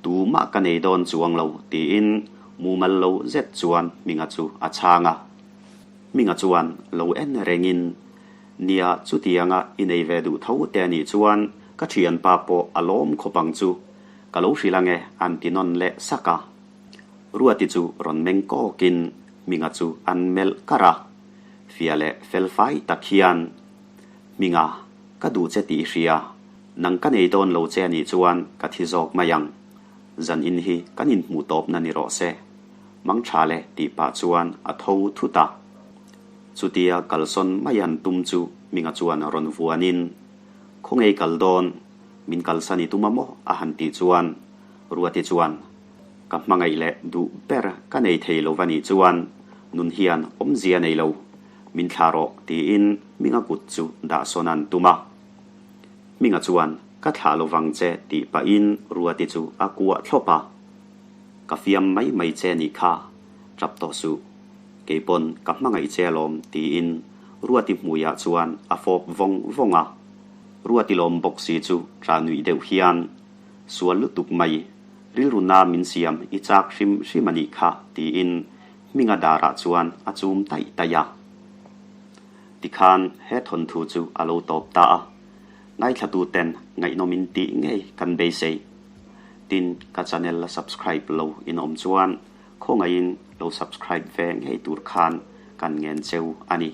Tumah ka nei dawn chuang lo, tiin mumal lo zet chuan Hminga chu a chhang a. Hminga chuan lo en rengin, Nia, chutianga i nei ve duh tho te anih chuan ka thianpa pawh a lawm khawp ang chu. Ka lo hrilh ange, an ti nawn leh sak a. Ruati chu rawn meng kawkin Hminga chu an melh kar a. Fia leh felfai tak hian, Hminga, ka duh che tih i hria. Nang ka nei dawn lo che anih chuan ka thi zawk mai ang. Zan in hi kan inhmuh tawpna ni rawh se. Mang tha le tih pah chuan a tho thut a. Chutia kalsawn mai an tum chu Hminga chuan rawn vuanin, Khawngei kal dawn, min kalsan i tum a maw? a han tih chuan Ruati chuan, Ka hmangaih leh duh ber ka nei thei lo va nih chuan nun hian awmzia nei lo, min thlah rawh tiin Hminga kut chu dahsawn an tum a. Hminga chuan, Ka thlah lo vang che tih pahin Ruati chu a kuah thlawp a. Ka fiam mai mai che nih kha, tap tawh suh. Keipawn ka hmangaih che alawm tiin Ruati hmuiah chuan a fawp vawng vawng a. Ruati lawm bawk si chu tah nuih deuh hian, Sual lutuk mai, rilru na min siam i chak hrim hrim a nih kha tiin Hminga darah chuan a chum taih taih a. Tikhan he thawnthu chu a lo tawp ta a. Ngaithlatuten ngaihnawmin tih ngei kan beisei. Tin, ka channel la subscribe lo in awm chuan khawngaihin lo subscribe ve ngei tur khan kan ngen cheu a ni.